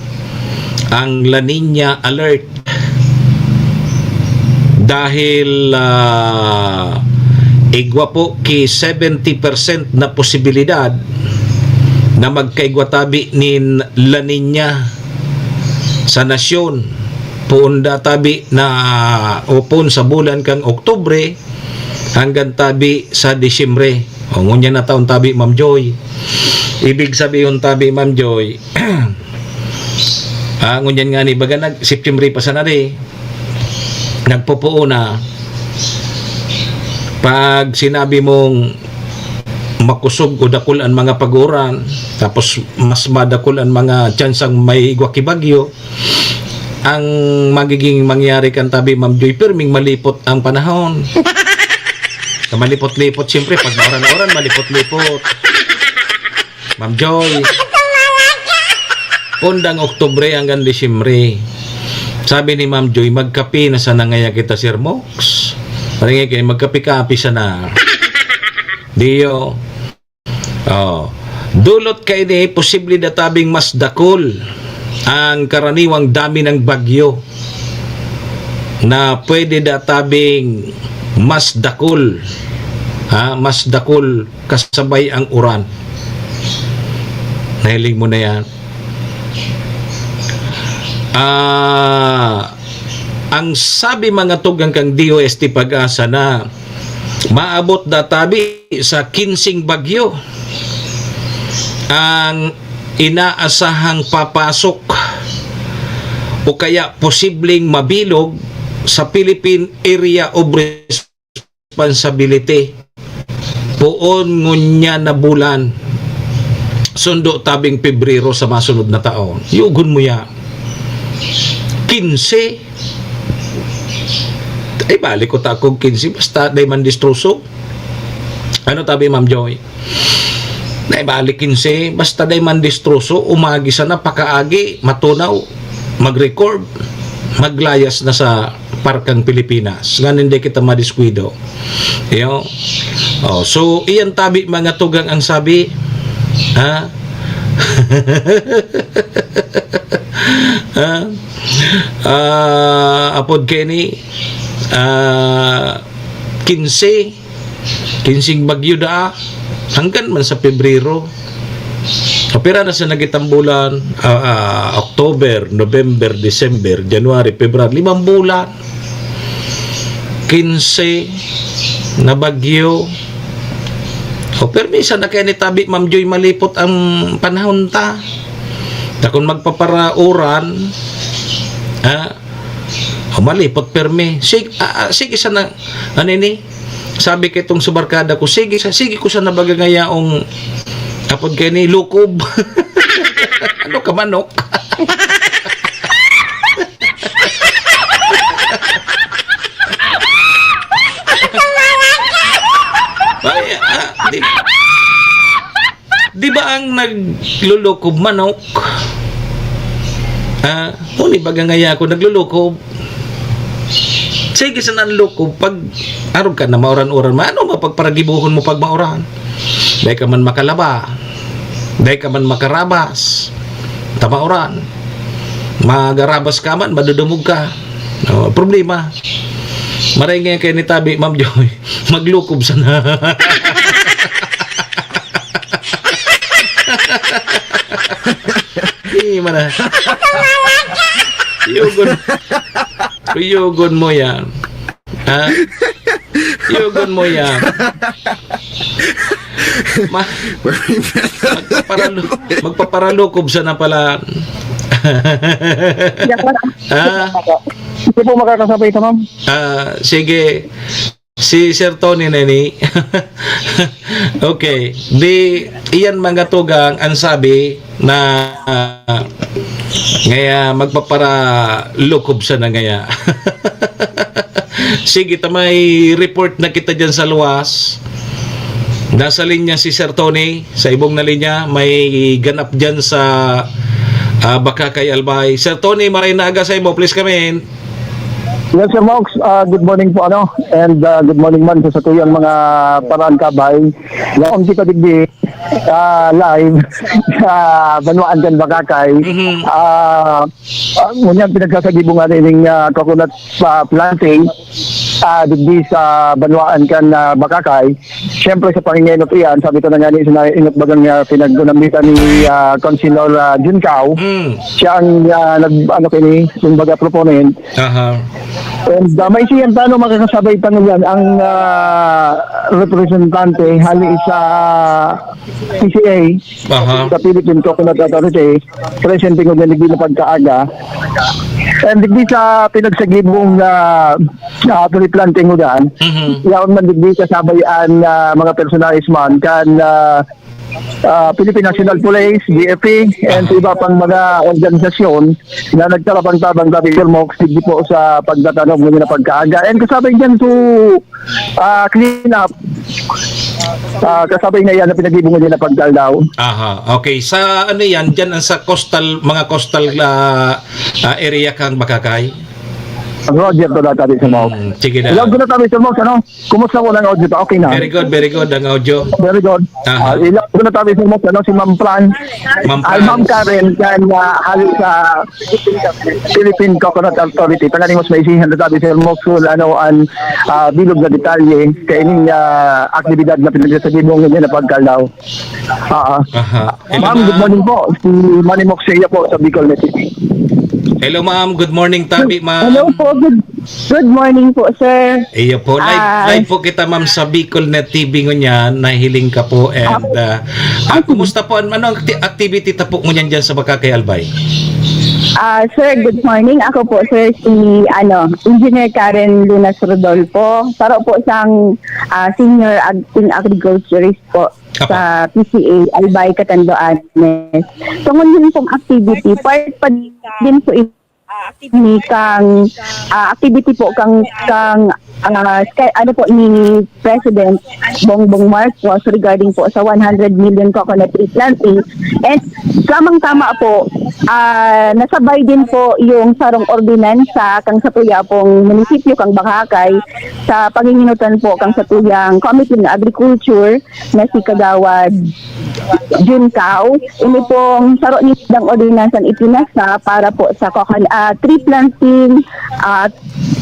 ang La Niña alert. Dahil, ah, igwa po ki seventy percent na posibilidad na magkaigwa tabi nin La Niña sa nasyon, poon da tabi na, o poon sa bulan kang Oktubre hanggang tabi sa Disyembre. O, ngunyan na taon tabi, Ma'am Joy. Ibig sabihon tabi, Ma'am Joy, ah, ngunyan nga ni, baga nag-, September pa sana di, nagpupuo na. Pag sinabi mong makusog o dakul an mga pag-uran, tapos mas madakul an mga tsansang may igwa ki bagyo, ang magiging mangyari kan tabi, Ma'am Joy, pirming malipot ang panahon. Sa malipot-lipot, siyempre, pag mauran-uran, malipot-lipot. Ma'am Joy. Pundang Oktubre hanggang Disyembre. Sabi ni Ma'am Joy, "Magkape na sana ngaya kita, Sir Mox." Maringay kayo, magkape-kape sana. Diyo. Oh. Dulot kaini, posible databing mas dakul ang karaniwang dami ng bagyo na pwede databing mas dakul, ha, mas dakul kasabay ang uran. Nahiling mo na yan? Ah, ang sabi mga tugang kang D O S T Pag-asa na maabot databi sa kinsing bagyo ang inaasahang papasok o kaya posibleng mabilog sa Philippine Area of Responsibility. Poon ngunyan na bulan, sundo tabing Pebrero sa masunod na taon. Yugon mo yan. Kinse. Ay, balik ko takog kinse. Basta, day man distroso. Ano tabi, Ma'am Joy? Naibalik kinse, basta day man distroso, umagi sana, pakaagi, matunaw, mag-record, maglayas na sa Parkang Pilipinas. Nga hindi kita madiskuido. Iyo. Oh, so, iyan tabi, mga tugang ang sabi. Ha? Ha? Ah, apod Kenny, ah, kinse, kinsing bagyo daa, hanggan man sa Pebrero. Apira na sa nagitang bulan, ah, ah, October, November, December, January, February, limang bulan. Kinse na bagyo. O, pero minsan na kaya ni tabi, Ma'am Joy, malipot ang panahon ta. Na kung magpaparauran, ha? O, malipot permi. Sige, ah, ah, sige sana, ano ini? Sabi kay itong subarkada ko, sige, sa, sige ko sana baga ngayaong apod kay ni lukob. Ano ka, manok? Ay, ah, di, di ba ang naglulukob manok? Ah, huni baga ngaya ako naglulukob. Sige, sa nanlukob, pag arog ka na mauran-uran, maano mapagparagibuhon mo pag mauran? Dai ka man makalaba. Dai ka man makarabas. Tamauran. Magarabas ka man, madudumog ka. Oh, problema. Maray ngayon kayo ni Tabi, Ma'am Joy. Maglukob sana. Di man na. Yugon. Yugon mo yan. Ha? Yugon mo yan. Ma- magpaparalu- magpaparalukob sana pala. Hindi ako, ha? Hindi po makakasabay ito, ma'am. Ah, sige. Si Sir Tony na ni. Okay. Di, iyan mga tugang, ang sabi na, ah, ngaya magpaparalukob sana ngaya. Sige, ta may report na kita dyan sa luwas. Nasa linya si Sir Tony, sa ibong na linya, may ganap dyan sa ah, Bacacay, Albay. Sir Tony, maray na aga sa imo, please come in. Yes, Sir Mox. Ah, good morning po, ano, and ah, good morning man sa satuyang mga paraan kabay. Yaon kita digdi ah, live sa Banwaan kan Bacacay. Mhm. Ah, ah, ngunyan pinagsasagibo nga ning ah, coconut ah, planting ah, digdi sa Banwaan kan ah, Bacacay. Siyempre sa pangingenot iyan, sabi ko na nga ni sa inot bagang ah, pinag-unambitan ni ah, Councilor ah, Juncao. Mm. Siya ang ah, nag ano kini, kumbaga proponent. Aha. And uh, may siyan tano makakasabay tanong yan ang ah, representante hali sa P C A, Aha. sa Philippine Coconut Authority, presente ko din na pagkaaga. And digdi sa pinagsagibong uh, uh, tree planting ko dyan, Mhm. yaon man digdi kasabay an ah, mga personalis man kan ah, ah, Philippine National Police, B F P, and sa iba pang mga organisasyon na nagtarabang-tabang sa Picture Mox, digdi po sa pagtatanom ng mga pagkaaga. And kasabay dyan to ah, clean up ah, kasabay na yan na pinag-iibong niya na pagkaldaw. Aha, okay. Sa ano yan? Diyan ang sa coastal, mga coastal ah, ah, area kang Bakakay? Roger to dati sa mo. Hmm, sige na. Hello, good na tabi sa mo, ano? Kumusta po ng audio pa? Okay na. Very good, very good ang audio. Very good. Aha. Ah, ila ko na tabi sa mo, ano? Si Ma'am Fran. Ma'am Ay, Ma'am Franz. Karen, kan uh, hali sa Philippine Coconut Authority. Tanganing mas maisihan na tabi sa mo, so, ano, ang ah, bilog na detalye kay ining ah, aktibidad na pinagsasabi mo ngayon na pagkaldaw. Ah, ah. Aha. Hello, Ma'am, good morning po. Si Manny Moxia po sa Bicol Net T V. Hello, ma'am. Good morning, tabi, ma'am. Hello po. Good, good morning po, sir. Iyo po. Live, Ah. live po kita, ma'am, sa Bicol Net T V ngunyan. Nahiling ka po. And, ah, ah, kumusta po? An- Anong acti- activity ta po ngunyan dyan sa Bakakay, Albay? Ah, sir, good morning. Ako po, sir, si ano, Engineer Karen Lunas Rodolfo. Saro po siyang ah, senior ag- in agriculturist po Apo. Sa P C A Albay, Catanduanes. So, ngayon pong activity, part pa din po ini kang ah, activity po kang kang ah, ske- ano po ni President Bongbong Marcos regarding po sa one hundred million coconut tree planting. And tamang-tama po, ah, nasabay din po yung sarong ordinansa kang sa tuya pong munisipyo kang Bakakay sa panginginutan po kang sa tuyang Committee ng Agriculture na si Kagawad Juncao. Ini pong saro ni dang ordinansa na ipinasa para po sa coconut ah, tree planting ah,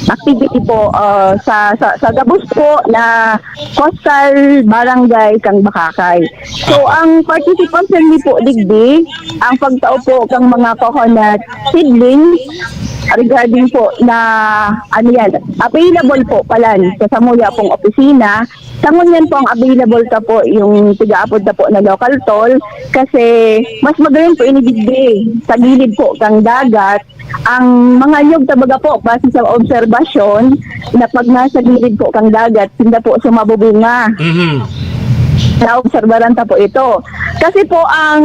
activity po ah, sa, sa sa gabos po na coastal barangay kang Bakakay. So ang participation ni po digdi, ang pagtao po kang mga coconut seedlings regarding po na ano yan, available po palan sa samuya pong opisina. Sa ngunyan po ang available ta po yung tigaapod ta po na local toll kasi mas magayon po ini digdi sa gilid po kang dagat. Ang mga nyog ta baga po, base sa obserbasyon, na pag nasa gilid po kang dagat, sinda po sumabubunga. Mhm. Naobserbaran ta po ito. Kasi po ang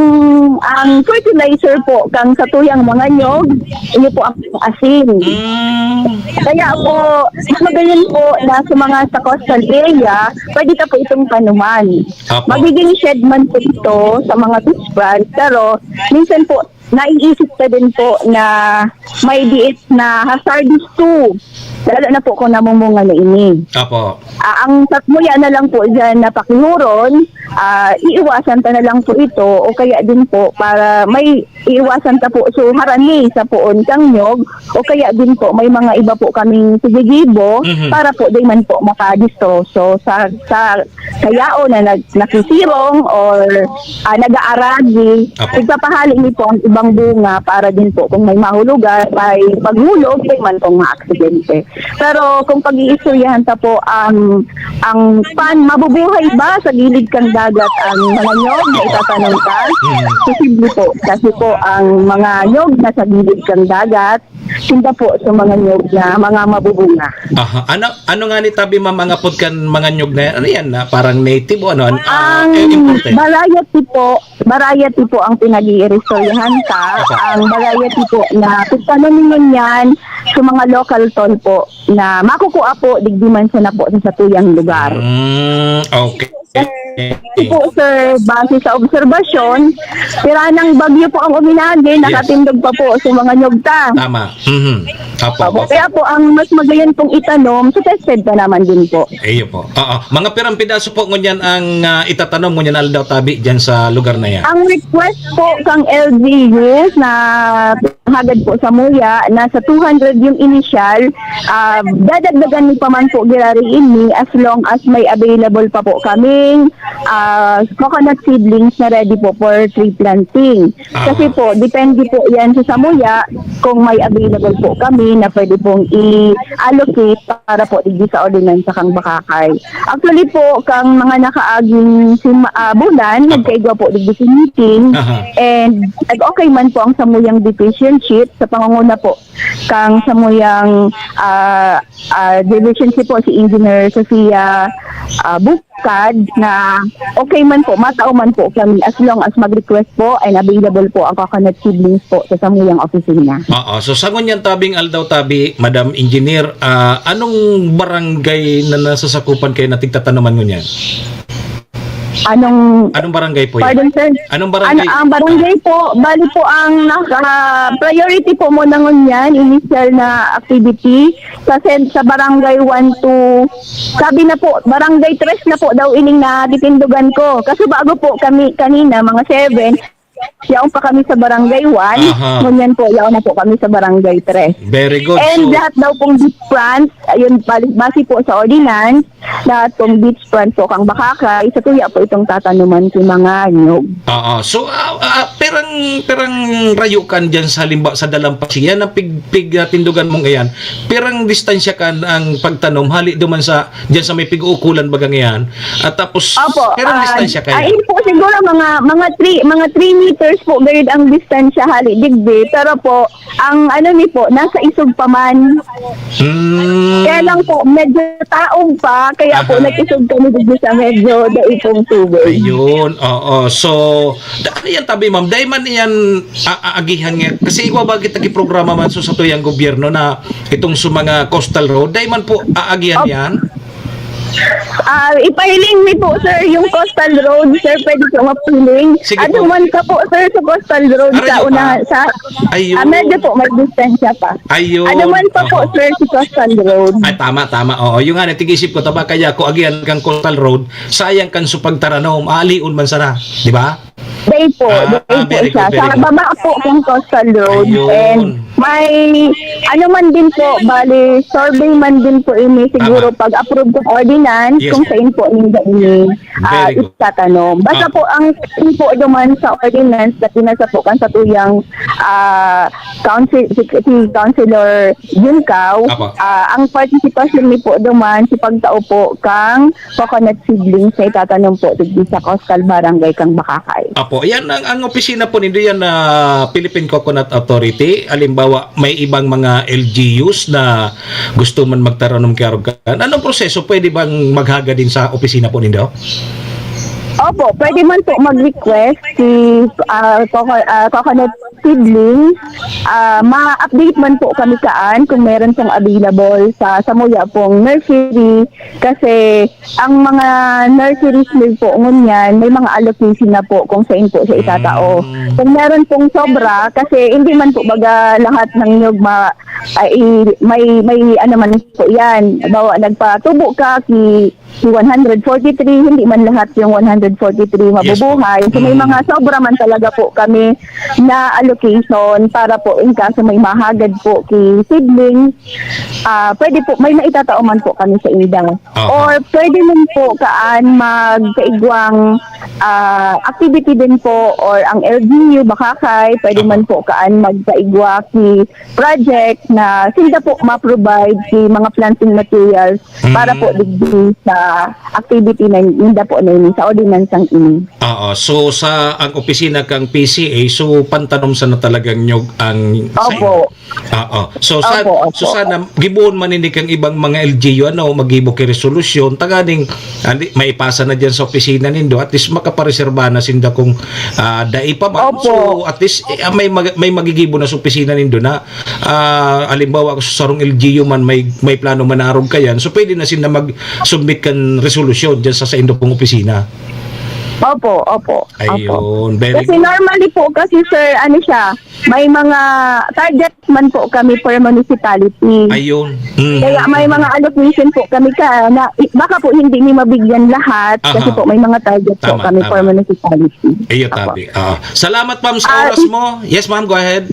ang fertilizer po kang sa tuyang mga nyog, iyo po ang asin. Mm. Kaya po, magayon po na sa mga sa coastal area, pwede ta po itong tanuman. Apo. Magiging shed man po ito sa mga fish pond, pero minsan po, naiisip ka din po na may diit na hazardous to. Lalo na po kung namumunga na ini. Apo. Ah, ang tatmuya na lang po dyan na pakihuron, ah, iiwasan ta na lang po ito o kaya din po para may iiwasan ta po so harani sa poon kang nyog o kaya din po may mga iba po kaming sigigibo Mhm. para po di man po makadistroso sa sa kayao na nag, nakisirong or ah, nag-aaragi. Apo. Igpapahali ni po ang ibang bunga para din po kung may mahulugan, may paghulog, di man pong maaksidente. Pero kung pag-iistoryahan ta po ang ang pan mabubuhay ba sa gilid kang dagat ang mga nyog na itatanom ka? Mm. Posible po kasi po ang mga nyog na sa gilid kang dagat, sinda po sa mga nyog na mga mabubunga. Aha. Ano ano nga ni tabi, ma'am, ang apod kan mga nyog na yan? Ano yan? Na parang native o ano? An- ah, Ang eh, imported? Variety po, variety po ang pinag-iiristoryahan ka. Opo. Ang variety po na pagtanom ninyo niyan sa mga local toll po na makukuha po digdi man siya na po sa satuyang lugar. Mm, okay. Ito po, sir, base sa obserbasyon, piranang bagyo po ang uminagi, Yes. Nakatindog pa po sa mga nyugta. Tama. Mhm. Apo, Opo, opo. kaya po ang mas magayon pong itanom, suggested pa naman din po. Iyo po. Oo. Mga pirang pidaso po ngunyan ang ah, itatanom ngunyan aldaw tabi dyan sa lugar na yan? Ang request po kang L G Us na hagad po sa muya, nasa two hundred yung initial. Ah, dadagdagan mi pa man po girari ini as long as may available pa po kaming ah, coconut seedlings na ready po for tree planting. Kasi po, depende po yan sa samuya kung may available po kami na pwede pong i-allocate para po digdi sa ordinansa kang Bakakay. Actually po, kang mga nakaaging sima, ah, bulan, nagkaigwa po digdi sa meeting. Aha. And nag-okay man po ang samuyang division chief sa pangunguna po kang samuyang ah, ah, division chief po si Engineer Sofia ah, Bukad na okay man po, matao man po kami as long as mag-request po and available po ang coconut seedlings po sa samuyang opisina. Oo. So, sa ngunyan tabing aldaw tabi, Madam Engineer, ah, anong barangay na nasasakupan kayo na tigtatanuman ngunyan? Anong Anong barangay po yan? Pardon, sir? Anong Ano, barangay? Ang barangay po, bali po ang naka, priority po muna ngunyan, initial na activity. Sa, sen- sa barangay one to, sabi na po, barangay tres na po daw ining natitindugan ko. Kasi bago po kami kanina, mga seven, yaon pa kami sa barangay one. Aha. Ngunyan po, yaon na po kami sa barangay tres. Very good. And So, lahat daw pong beach front, ayun, bali- base po sa ordinance, lahat pong beach front po kang Bakakay, sa tuya po itong tatanuman si mga nyog. Oo. So, ah, ah, perang, perang rayo kan dyan sa halimbawa sa Dalampasigan, ang pig, pig, ah, tindugan mong iyan, perang distansya kan ang pagtanom, hali duman sa, dyan sa may pig-uukulan bagang iyan. At tapos, Opo. perang ah, distansya kaya? Ayun po siguro mga mga three mga three meters po gayud ang distansya hali digdi. Pero po, ang ano ni po, nasa isog pa man. Hmm. Kaya lang po, medyo taog pa, kaya po Aha. nag-isog kami digdi sa medyo daipong tubig. Ayun, oo. So, da- ano yan tabi, ma'am? Dahil man yan a- aagihan nga. Kasi ikaw ba kita programa man so, sa tuyang gobyerno na itong sa mga coastal road, dahil man po aagihan Op- yan? Ah, ipahiling mi po, sir, yung coastal road, sir, pwede po mapiling. Sige Ano po. man ka po, sir, sa coastal road Aray, sa yung una, pa- sa, Ayun. ah, medyo po, may distansya pa. Ayun. Ano man pa po, Oo. sir, si coastal road. Ay, tama, tama. Oo, yung nga, natig-isip ko, tama kaya ko, agihan kang coastal road, sayang kan supagtaranom, aalion man sana, di ba? Day po, Ah, day ah, po very siya. good, very Sa good. baba po kung coastal road. Ayun. And may, ano man din po, bali, survey man din po ini siguro Tama. pag-approve ng ordinance Yes. kung saan po ninda ini ah, Very good. itatanom. Basta Ah. po ang po duman sa ordinance na pinasa po kan sa tuyang ah, council, si, si Councilor Juncao, Apo. ah, ang participation ni po duman si pagtao po kang coconut seedlings na itatanom po digdi sa Coastal Barangay kang Bakakay. Apo, yan ang, ang opisina po nindo yan na Philippine Coconut Authority. Halimbawa, may ibang mga L G Us na gusto man magtaranom kay Arog Kayan. Anong proseso? Pwede bang maghagad din sa opisina po nindo? Opo, pwede man po mag-request si ah, coco- ah, coconut seedling. Ah, ma-update man po kami kaan kung meron pong available sa samuya pong nursery kasi ang mga nurseries mi po ngunyan may mga allocation na po kung saan po siya itatao. Mm. Kung meron pong sobra kasi hindi man po baga lahat ng nyug ma ay, may may ano man po yan. Bawa nagpatubo ka ki si one hundred forty-three, hindi man lahat yung one hundred forty-three mabubuhay. So may Mm. mga sobra man talaga po kami na allocation para po in kaso may mahagad po ki seedling, ah pwede po, may maitatao man po kami sa inda. Aha. Or pwede man po kaan magkaigwang ah, activity din po or ang L G U, Bakakay, pwede Aha. man po kaan magkaigwa ki project na sila po ma-provide ki mga planting materials para po Mm. digdi sa activity na ninda po na ini, sa ordinansang ini. Oo. So, sa ang opisina kang P C A, so pantanom sana talagang nyog ang sa Opo. Oo. So, sa, Opo, opo. so sana, gibohon man ini kang ibang mga L G U, ano, maggibo ki resolusyon, tanganing, andi, maipasa na dyan sa opisina nindo, at least makapareserba na sinda kung ah, dai pa man. Opo. So, at least, eh, ah, may, mag- may magigibo na sa opisina nindo na, ah, halimbawa, kung sa sarong L G U man, may, may plano man na Arog Kayan, so pwede na sinda mag-submit kan resolusyon dyan sa, sa indo pong opisina. Opo, opo. Opo. Ayun, very Kasi good. Normally po kasi, sir, ano siya, may mga target man po kami per municipality. Ayun. Mm. Kaya may mga allocation po kami ka na i- baka po hindi niyo mabigyan lahat kasi Aha. po may mga target po Tama, kami tama. Per municipality. Iyo, Opo. tabi. Ah, salamat, ma'am, sa Ah, oras i- mo. Yes, ma'am, go ahead.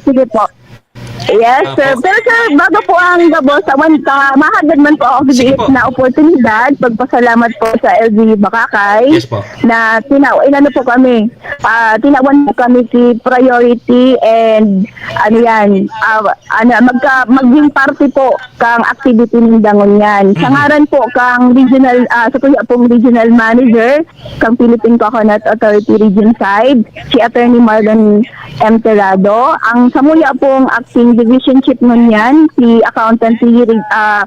Yes, sir. Opo. Pero sir, bago po ang gabos, awan pa, mahagad man po ako Sige sa po. na oportunidad, pagpasalamat po sa L G U Bakakay Yes po. na tina inano po kami, ah, tinawan po kami ki priority and ano yan, ah, ano, magka, maging parte po kang activity ninda ngunyan. Sa Mhm. ngaran po kang regional, ah, sa kuya pong regional manager kang Philippine Coconut Authority Region five, si Attorney Marlon M. Terrado. Ang samuya pong acting division chief ngunyan, si Accountant si ah,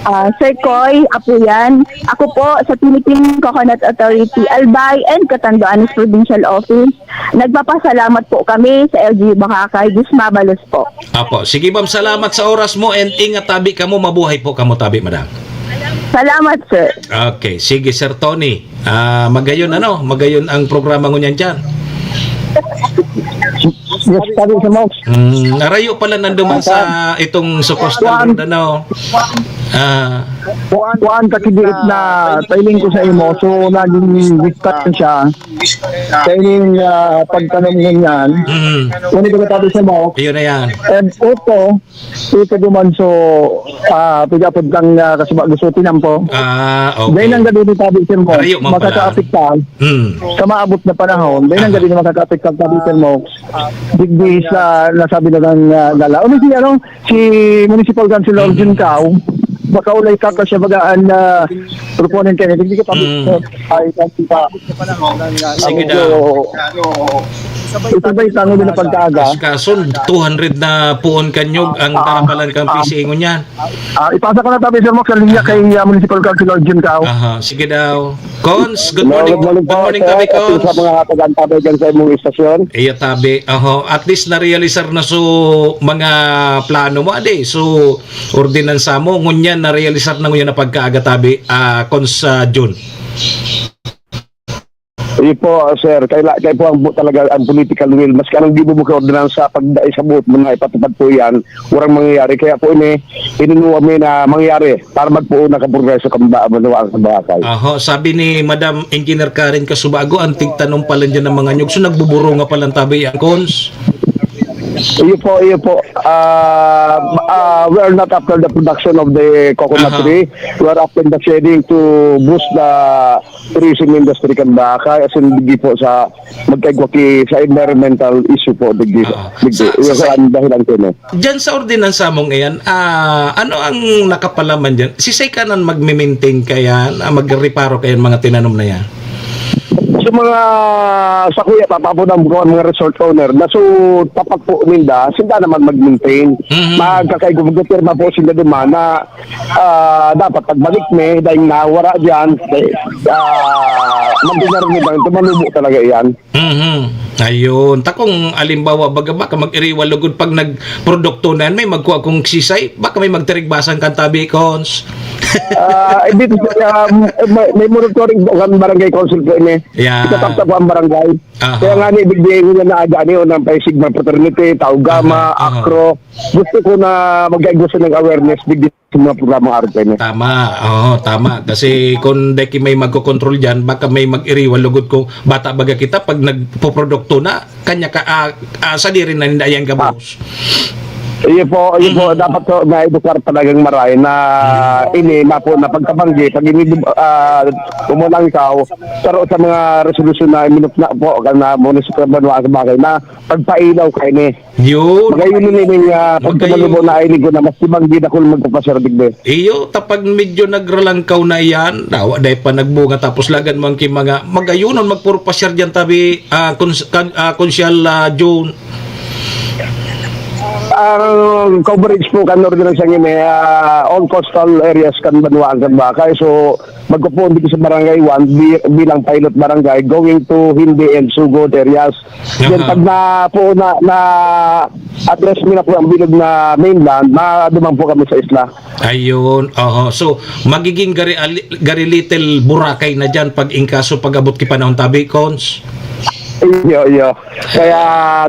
ah, Sir Coy Apuyan. Ako po sa Philippine Coconut Authority, Albay and Catanduanes Provincial Office. Nagpapasalamat po kami sa L G U Bakakay, Diyos mabalos po. Apo. Sige, ma'am, salamat sa oras mo and ingat tabi kamo. Mabuhay po kamo tabi, madam. Salamat, sir. Okay, sige, Sir Tony. Ah, magayon ano, magayon ang programa ngunyan diyan. Yes, Padi Sir Mox. Mm, arayo pala nanduman sa itong supposed na Kuan. Lord, ano. Ah, Kuan, kuan, kakidirit na training ko sa imo. So, naging distansya. Training, ah, pagtanom ngunyan. Mm. Ngunit ko Padi Sir Mox. Yun na yan. And auto, ito duman so, ah, pigapod kang, ah, kasuba gusto tinampo. Ah, okay. Dahil ang gabi ni Padi Sir Mox, Arayo man pala. Makakaapit ka Hmm. sa maabot na panahon. Dahil ang Aha. gabi na makakaapit ka, Padi Sir Mox. Digdi sa nasabi na ng, ah, gala. Ano si, ano, si Municipal Councilor Mhm. Jun Cao, baka ulay ka pa siya bagaan na proponent ka niya. Digdi ka, Padi Mm. Sir. Ay, kasi pa. Sige daw. Ito ba yung tango na pagkaaga? Kason, two hundred na puon kanyog ang Ah, tarapalan kang ah. P C A ngunyan. Ah, ipasa ko na tabi, Sir Mox, sa linya Aha. kay, ah, Municipal Councilor Jun Cao. Aha, sige daw. Cons, good Hello, morning. good morning Good po, morning, sir. tabi, At Cons. sa mga taga-antabay dyan sa imong istasyon. Iya, tabi. Aho, at least narealisar na so mga plano mo, ade. So, ordinansa mo, ngunyan narealisar na ngunyan na pagkaaga, tabi, ah, Cons, ah, Jun. Iyo po, sir. Kaila-, kaya po ang bu-, talaga ang political will. Maski anong gibo mo ka ordinansa, pag dai sa buot mo na ipatupad po yan, walang mangyayari. Kaya po ini, inunuwa mi na mangyayari para magpuon na kaprogreso kamba-, manuwa ang kabakay. Aho, sabi ni Madam Engineer Karen Kasubago, ang tigtanom pa lang dyan ng mga nyug. So, nagbuburo nga palang tabi ang cons. Iyo po, iyo po. Ah, ah, we are not after the production of the coconut Aha. tree. We are after the shading to boost the tourism industry kan Boracay, as in, digdi po sa magkaigwa ki-, sa environmental issue po, digdi, Ah, digdi. sa, Iyo sa, po sa, ang dahilan ko, no? Diyan sa ordinansa mong iyan, ah, ano ang nakapalaman diyan? Si Sir Kanan magme-maintain kaya, ah, magreparo kaya mga tinanom na yan? Sa mga, sa kuya, papabot ang mga, mga resort owner na so tapat po ninda, sinda naman mag-maintain. Mhm. Magkakaigwa, magpipirma po sila duman na ah, dapat pagbalik mi, dahil nawara diyan, eh, ah, mandinar mi bang tumanubo talaga iyan. Mhm. Ayun. Ta kung alimbawa, baga, baka mag-iriwal lugod pag nagprodukto na yan, may magkuha kong sisay, baka may magtirigbasan kan tabi, cons. Ah, eh, dito, um, may, may monitoring po ang barangay council po ini. Yeah. Itataptap po ang barangay. Aha. Kaya nga ni, bigyan ko na aga ni, unang paisig ng fraternity, Taugama, Aha, aha. Akro. Gusto ko na magkaigwa siya ng awareness, bigyan sa mga programang R T N. Tama. Oo, tama. Kasi kung dai ki may magkokontrol diyan, baka may mag-iriwal lugod ko, bata baga kita, pag nagpoprodukto na, kanya ka, ah, ah, sadiri na ninda yan gabos. Iyo po, iyo po, Mm. dapat po na-edukar talagang maray na Mm. ini, mapo na pagkabanggi, pag ini, ah, umulang ikaw, saro sa mga resolusyon na minupna po, kan na munisipyo banwa sa bagay na pagpailaw kaini. Yun. Magayon ni ning, ah, Magayon. pagtumalubo na ay linggo na mas tibang gid ako magpapaserdik, be. Iyo, tapag medyo nagralangkaw na iyan, dawa dai pa nagbunga, tapos lagan mo ang kimanga, magayunon magpurpasyar diyan tabi, ah, Kons-, kan-, ah, Konsyal, ah, June. Ang coverage po kan ordinansa ngini, ah, all coastal areas kan banwaan kan Boracay. So, magpupuon dito sa Barangay one bi-, bilang pilot barangay going to Hindi and Sugod areas. Then, Aha. pag na po na, na address mi na po ang bilog na mainland, maduman po kami sa isla. Ayun, oho. So, magiging gari, ali-, gari little Boracay na diyan pag in kaso pag-abot ki panahon tabi, Cons? Iyo, iyo. Kaya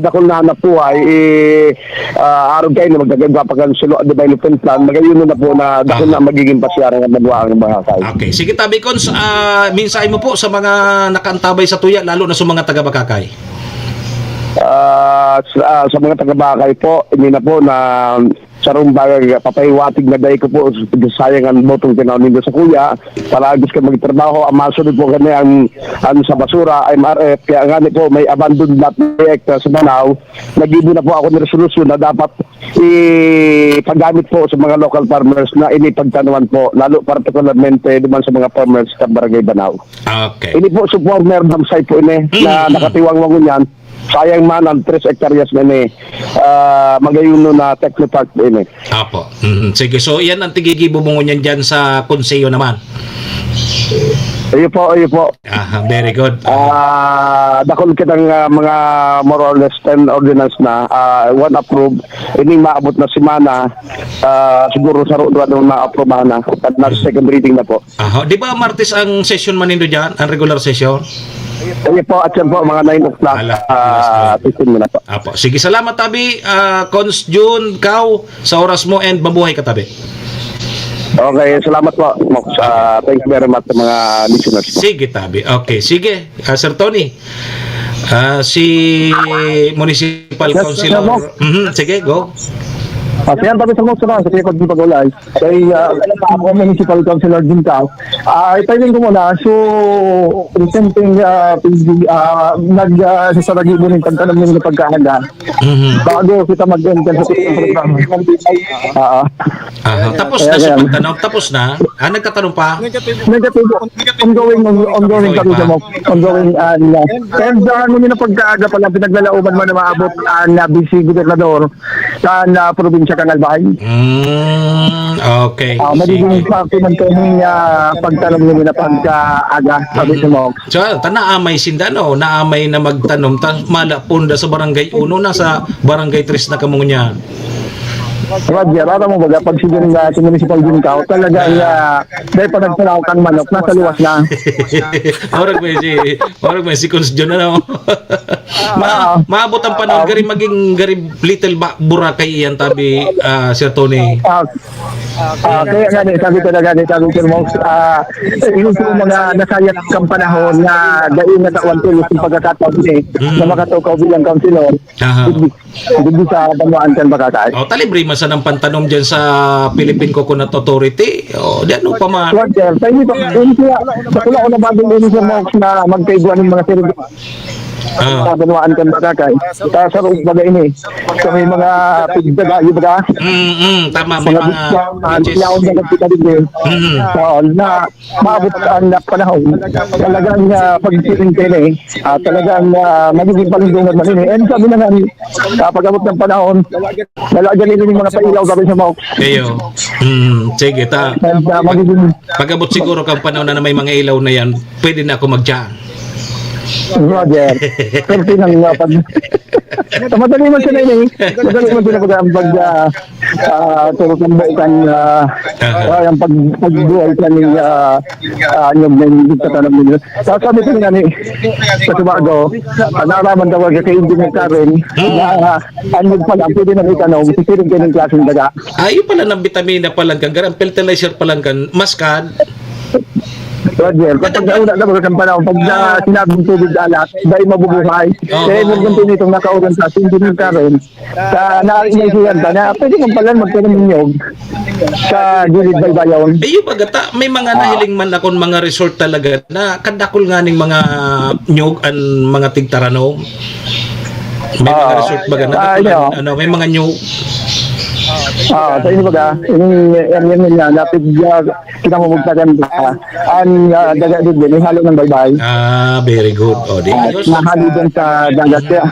dakul na hanap buhay, eh, ah, arog kayo na magdagdag pa kan sulo development plan, magayon na po na dakul Aha. na magiging pasyaran ng banwaan ng Boracay. Okay. Sige, tabi, Cons, ah, mensahe mo po sa mga nakaantabay sa tuya, lalo na sa mga taga Boracay. Ah, sa, ah, sa mga taga Boracay po, hindi na po na sarong bagay, papahiwatig na dai ko po, sayang ang botong tinaw nindo sa kuya, palagos ka magtrabaho, ang masunod po kami ang, ang sa basura, M R F, kaya nga ni po, may abandoned lot na hektar sa Banao, naggibo na po ako ng resolusyon na dapat ipagamit po sa mga local farmers na ini pagtanuan po, lalo partikularmente duman sa mga farmers sa Barangay Banao. Okay. Ini po, sa former dam site po ini, na Mm, mm. nakatiwang wangon yan, Sayang man ang tres hektaryas na ni, ah, magayuno na technopark din eh. Apo. Mhm. Sige, so iyan ang tigigibo mo ngunyan dyan sa konseho naman. Iyo po, iyo po. Aha, very good. Ah, dakul kitang, ah, mga more or less ten ordinance na, ah, one approved. Ining maabot na semana, ah, siguro sa ro-, duwa na maaprubahan na. At nasa second reading na po. Aha, di ba Martes ang session man nindo dyan? Ang regular session? Iyo po, at yan po, mga nine o'clock, Ala, ah, yes, session mo na po. Apo. Sige, salamat, Tabi. Ah, Cons Jun, Kao, sa oras mo and mabuhay ka, Tabi. Okay, salamat po, Mox. Ah, thank you very much sa mga listeners po. Sige, Tabi. Okay, sige. Ah, Sir Tony, ah, si Municipal Yes, Councilor. Sir Mox. Mhm, sige, go. Ah, siya ang Tabi, Sir Mox, sa Secretary Pag-ulay. Kay, ah, ako ang Municipal Councilor Jun Cao. Ah, i-timing ko muna. So, recenteng, ah, P D, ah, nag, ah, sasaragibo ng pagtanom ng pagkaaga. Mhm. Bago kita mag-enter sa programa. Ah, Aha. Tapos Kaya na siya yan. Pagtanom? Tapos na? Ah, nagtatanom pa? Negatibo. Ongoing, on-, ongoing Ongoing kami pa. sa mga, ongoing, ah, nila. And, ah, ngunyan na pagkaaga pa lang, pinaglalaoman man na maabot ang, ah, Vice Gobernador sa, ah, probinsya kan Albay. Mm, okay. Ah, magiging Sige. parte man kami, ah, pagtanom ngunyan na pagkaaga, sabi Mm. ko mo. So, ta naamay sinda, no? Naamay na magtanom, ta mala punda sa barangay uno, nasa barangay tres na kamo niya. Roger, alam mo baga, pag si Jun, ah, si Municipal Jun Cao, talaga, Ah. ah, dahil pa nagpalaw kang manok, nasa luwas na. Orag may si, orag may si Cons Jun, ano? Ma-, Ah. maabot ang panahon, Ah. gari maging, gari little ba, Boracay iyan, Tabi, ah, Sir Tony. Ah, ah, kaya nga ni, sabi talaga ni, sabi ko, Mox, ah, yung mga nasayat kang panahon na dahil na tawan tulos yung pagkakataon ni, Mm. na makatukaw bilang councilor. Aha. Digdi sa banwaan kan Boracay. O, ta libre man sanang pantanom dyan sa Philippine Coconut Authority. O, di ano pa ma- Roger, sa inyo pa, yun kaya, sa pula ko na bagong ini sa Mox na magkaigwa ng mga serbi-, Ah. sa banwaan kan Boracay. Sa, sa loob baga ini. Sa may mga pigdagayo baga. Mm, mm, tama, may Mga mga gusto, mga beaches. Yaon na nagkita din eh. Mm. Oo, na maabot ang panahon. Talagang, ah, pag-isipin kayo eh. Ah, talagang, ah, magiging palundungan man ini. And sabi na nga, ah, pag-abot ng panahon, wala ganito yung mga pailaw gabi sa Mox. Ayo. Hmm, sige, ta. And, ah, magiging Pag-abot siguro kang panahon na may mga ilaw na yan, pwede na ako mag-dyan. Roger. Pero pinang, ah, pag-, madali man siya na ini. Madali man siya na pag, pag, ah, ah, turo kang buo kan, ah, Aha. ah, yung pag-, pagbuhay ka ni, ah, ah, yung may nagtatanong ninyo. Sa sabi ko nga ni, sa Tobago, ah, naaraman daw ka kay Engineer Karen, Hmm. na, ah, ang yun pala, pwede na may tanong, sisiring kayo ng klaseng daga. Ah, yun pala ng bitamina pala, kan, ang fertilizer pala, kan, maskad. Roger, kapag nauna na mga kampanaw, pag na sinabing tubig alat, dahil mabubuhay. Oo. Kaya huwag nang pinitong nakauran sa ating Engineer Karen. Sa naisihan ka na, pwede kang pala magtanim ng niyog sa gilid baybayon. Eh, yung pagkata, may mga Ah. nahiling man akong mga resort talaga na kadakol nga ning mga niyog ang mga tigtaranom. May mga Ah. resort baga na Ah, kadakol yun. ang, ano, may mga niyog. Ah, sa inyo baga, yung, yung, yung, yung, lapit, ah, kinamumugtakan ka. Ang, ah, daga din, may halo ng baybay. Ah, very good. O, di Ah, ayos. Nahalo din sa dagat siya.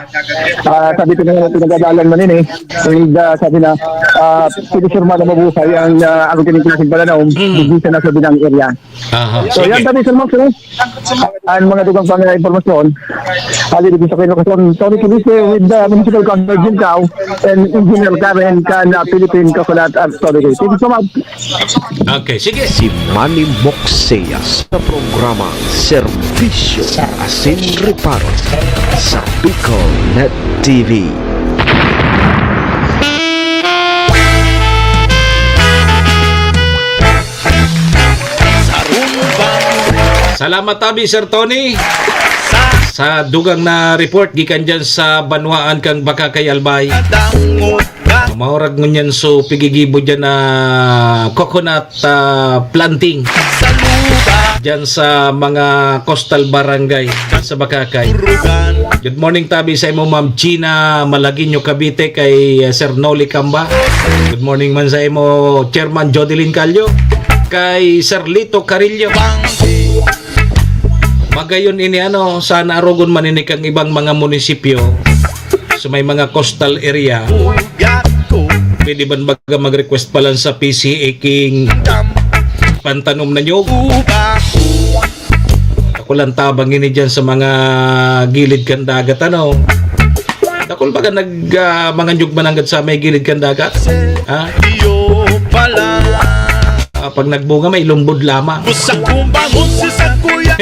Ah, sabi ko na nga, pinagadalan man yun eh. And, ah, sabi na, ah, pwede siya naman na mabuhay ang, ah, ang ganitong klaseng pananaw. Mm. Hindi siya nasa binang area. Aha, So, sige. yan sabi sa mga sir. Ang mga dugang pang impormasyon, hali dito sa Quezon, Tony Cubise with the Municipal Councilor Jim Cao and Engineer Karen kan, ah, Philippine Coconut Authority. Thank you so much. Okay, sige. Si Manny Moxea sa programa Serbisyo Asin Reparo sa Bicol Net T V. Salamat tabi, Sir Tony, sa dugang na report gikan dyan sa banwaan kang Bacacay, Albay. Maurag ngunyan so pigigibo dyan na coconut, ah, planting dyan sa mga coastal barangay dyan sa Bacacay. Good morning tabi sa imo, Ma'am Gina Malagueño Cavite, kay, ah, Sir Noli Camba. Good morning man sa imo, Chairman Jodeline Callo, kay Sir Lito Carillo. Magayon ini, ano, sana arogon man ini kang ibang mga munisipyo sa may mga coastal area. Pwede ba baga mag-request pa lang sa P C A king pantanom na niyog? Dakul an tabang ini diyan sa mga gilid kan dagat, ano? Dakul baga nag, ah, manganyog mananggad sa may gilid kan dagat? Ha? Iyo pala. Ah, pag nagbunga, may lumbod lamang. Busak kong bangon si Sakuya.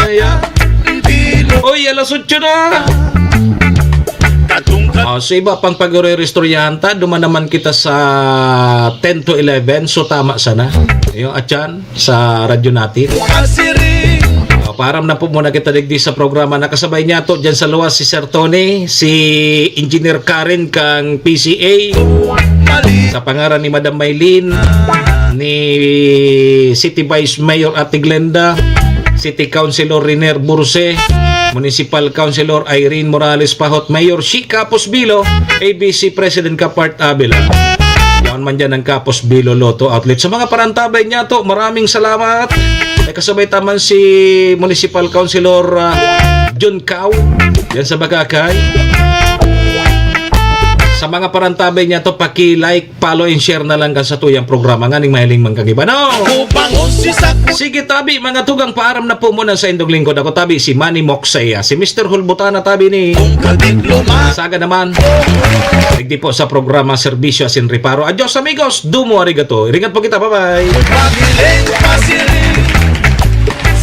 Ayan. Dilo Oy, alas otso na! katong Oh, so iba pang pag-ore-istoryahan ta, duman naman kita sa ten to eleven, so tama sana. Yung atyan sa radyo natin. kasiring. Oh, paaram na po muna kita digdi sa programa. Nakasabay niyato dyan sa luwas si Sir Tony, si Engineer Karen kang P C A, Mali sa pangaran ni Madam Maylin, ni City Vice Mayor Ate Glenda, City Councilor Riner Burse, Municipal Councilor Irene Morales Pahot, Mayor Shi Capos Bilo, A B C President Kapart Abela. Yaon man dyan ang Kapos Bilo Lotto Outlet. Sa mga parantabay niyato, maraming salamat. May kasabay taman si Municipal Councilor ah, John Cao, yan sa Bagakay. Sa mga parantabay niyato, paki-like, follow and share na lang kan satuyang programa nganing mahiling man kang iba, no? Kung bangon si Sakuya. Sige tabi, mga tugang, paaram na po muna sa indong lingkod. Ako tabi, si Manny Moksaya, si Mister Hulbutana tabi ni Kung kadikloma. Saga naman. Digdi po sa programa Serbisyo asin Reparo. Adios amigos, dumo arigato. Iringat po kita, bye-bye. Pagiling, pasiring.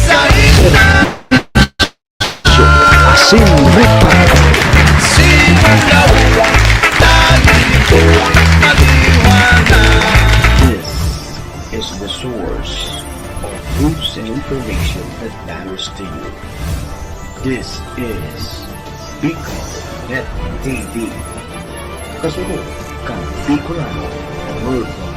Sa ina. Asin Reparo. Simanlaw. Dahil ito. Maliwanag. This is the source of news and information that matters to you. This is Bicol Net T V. Kasunod kan Bicolano Worldwide.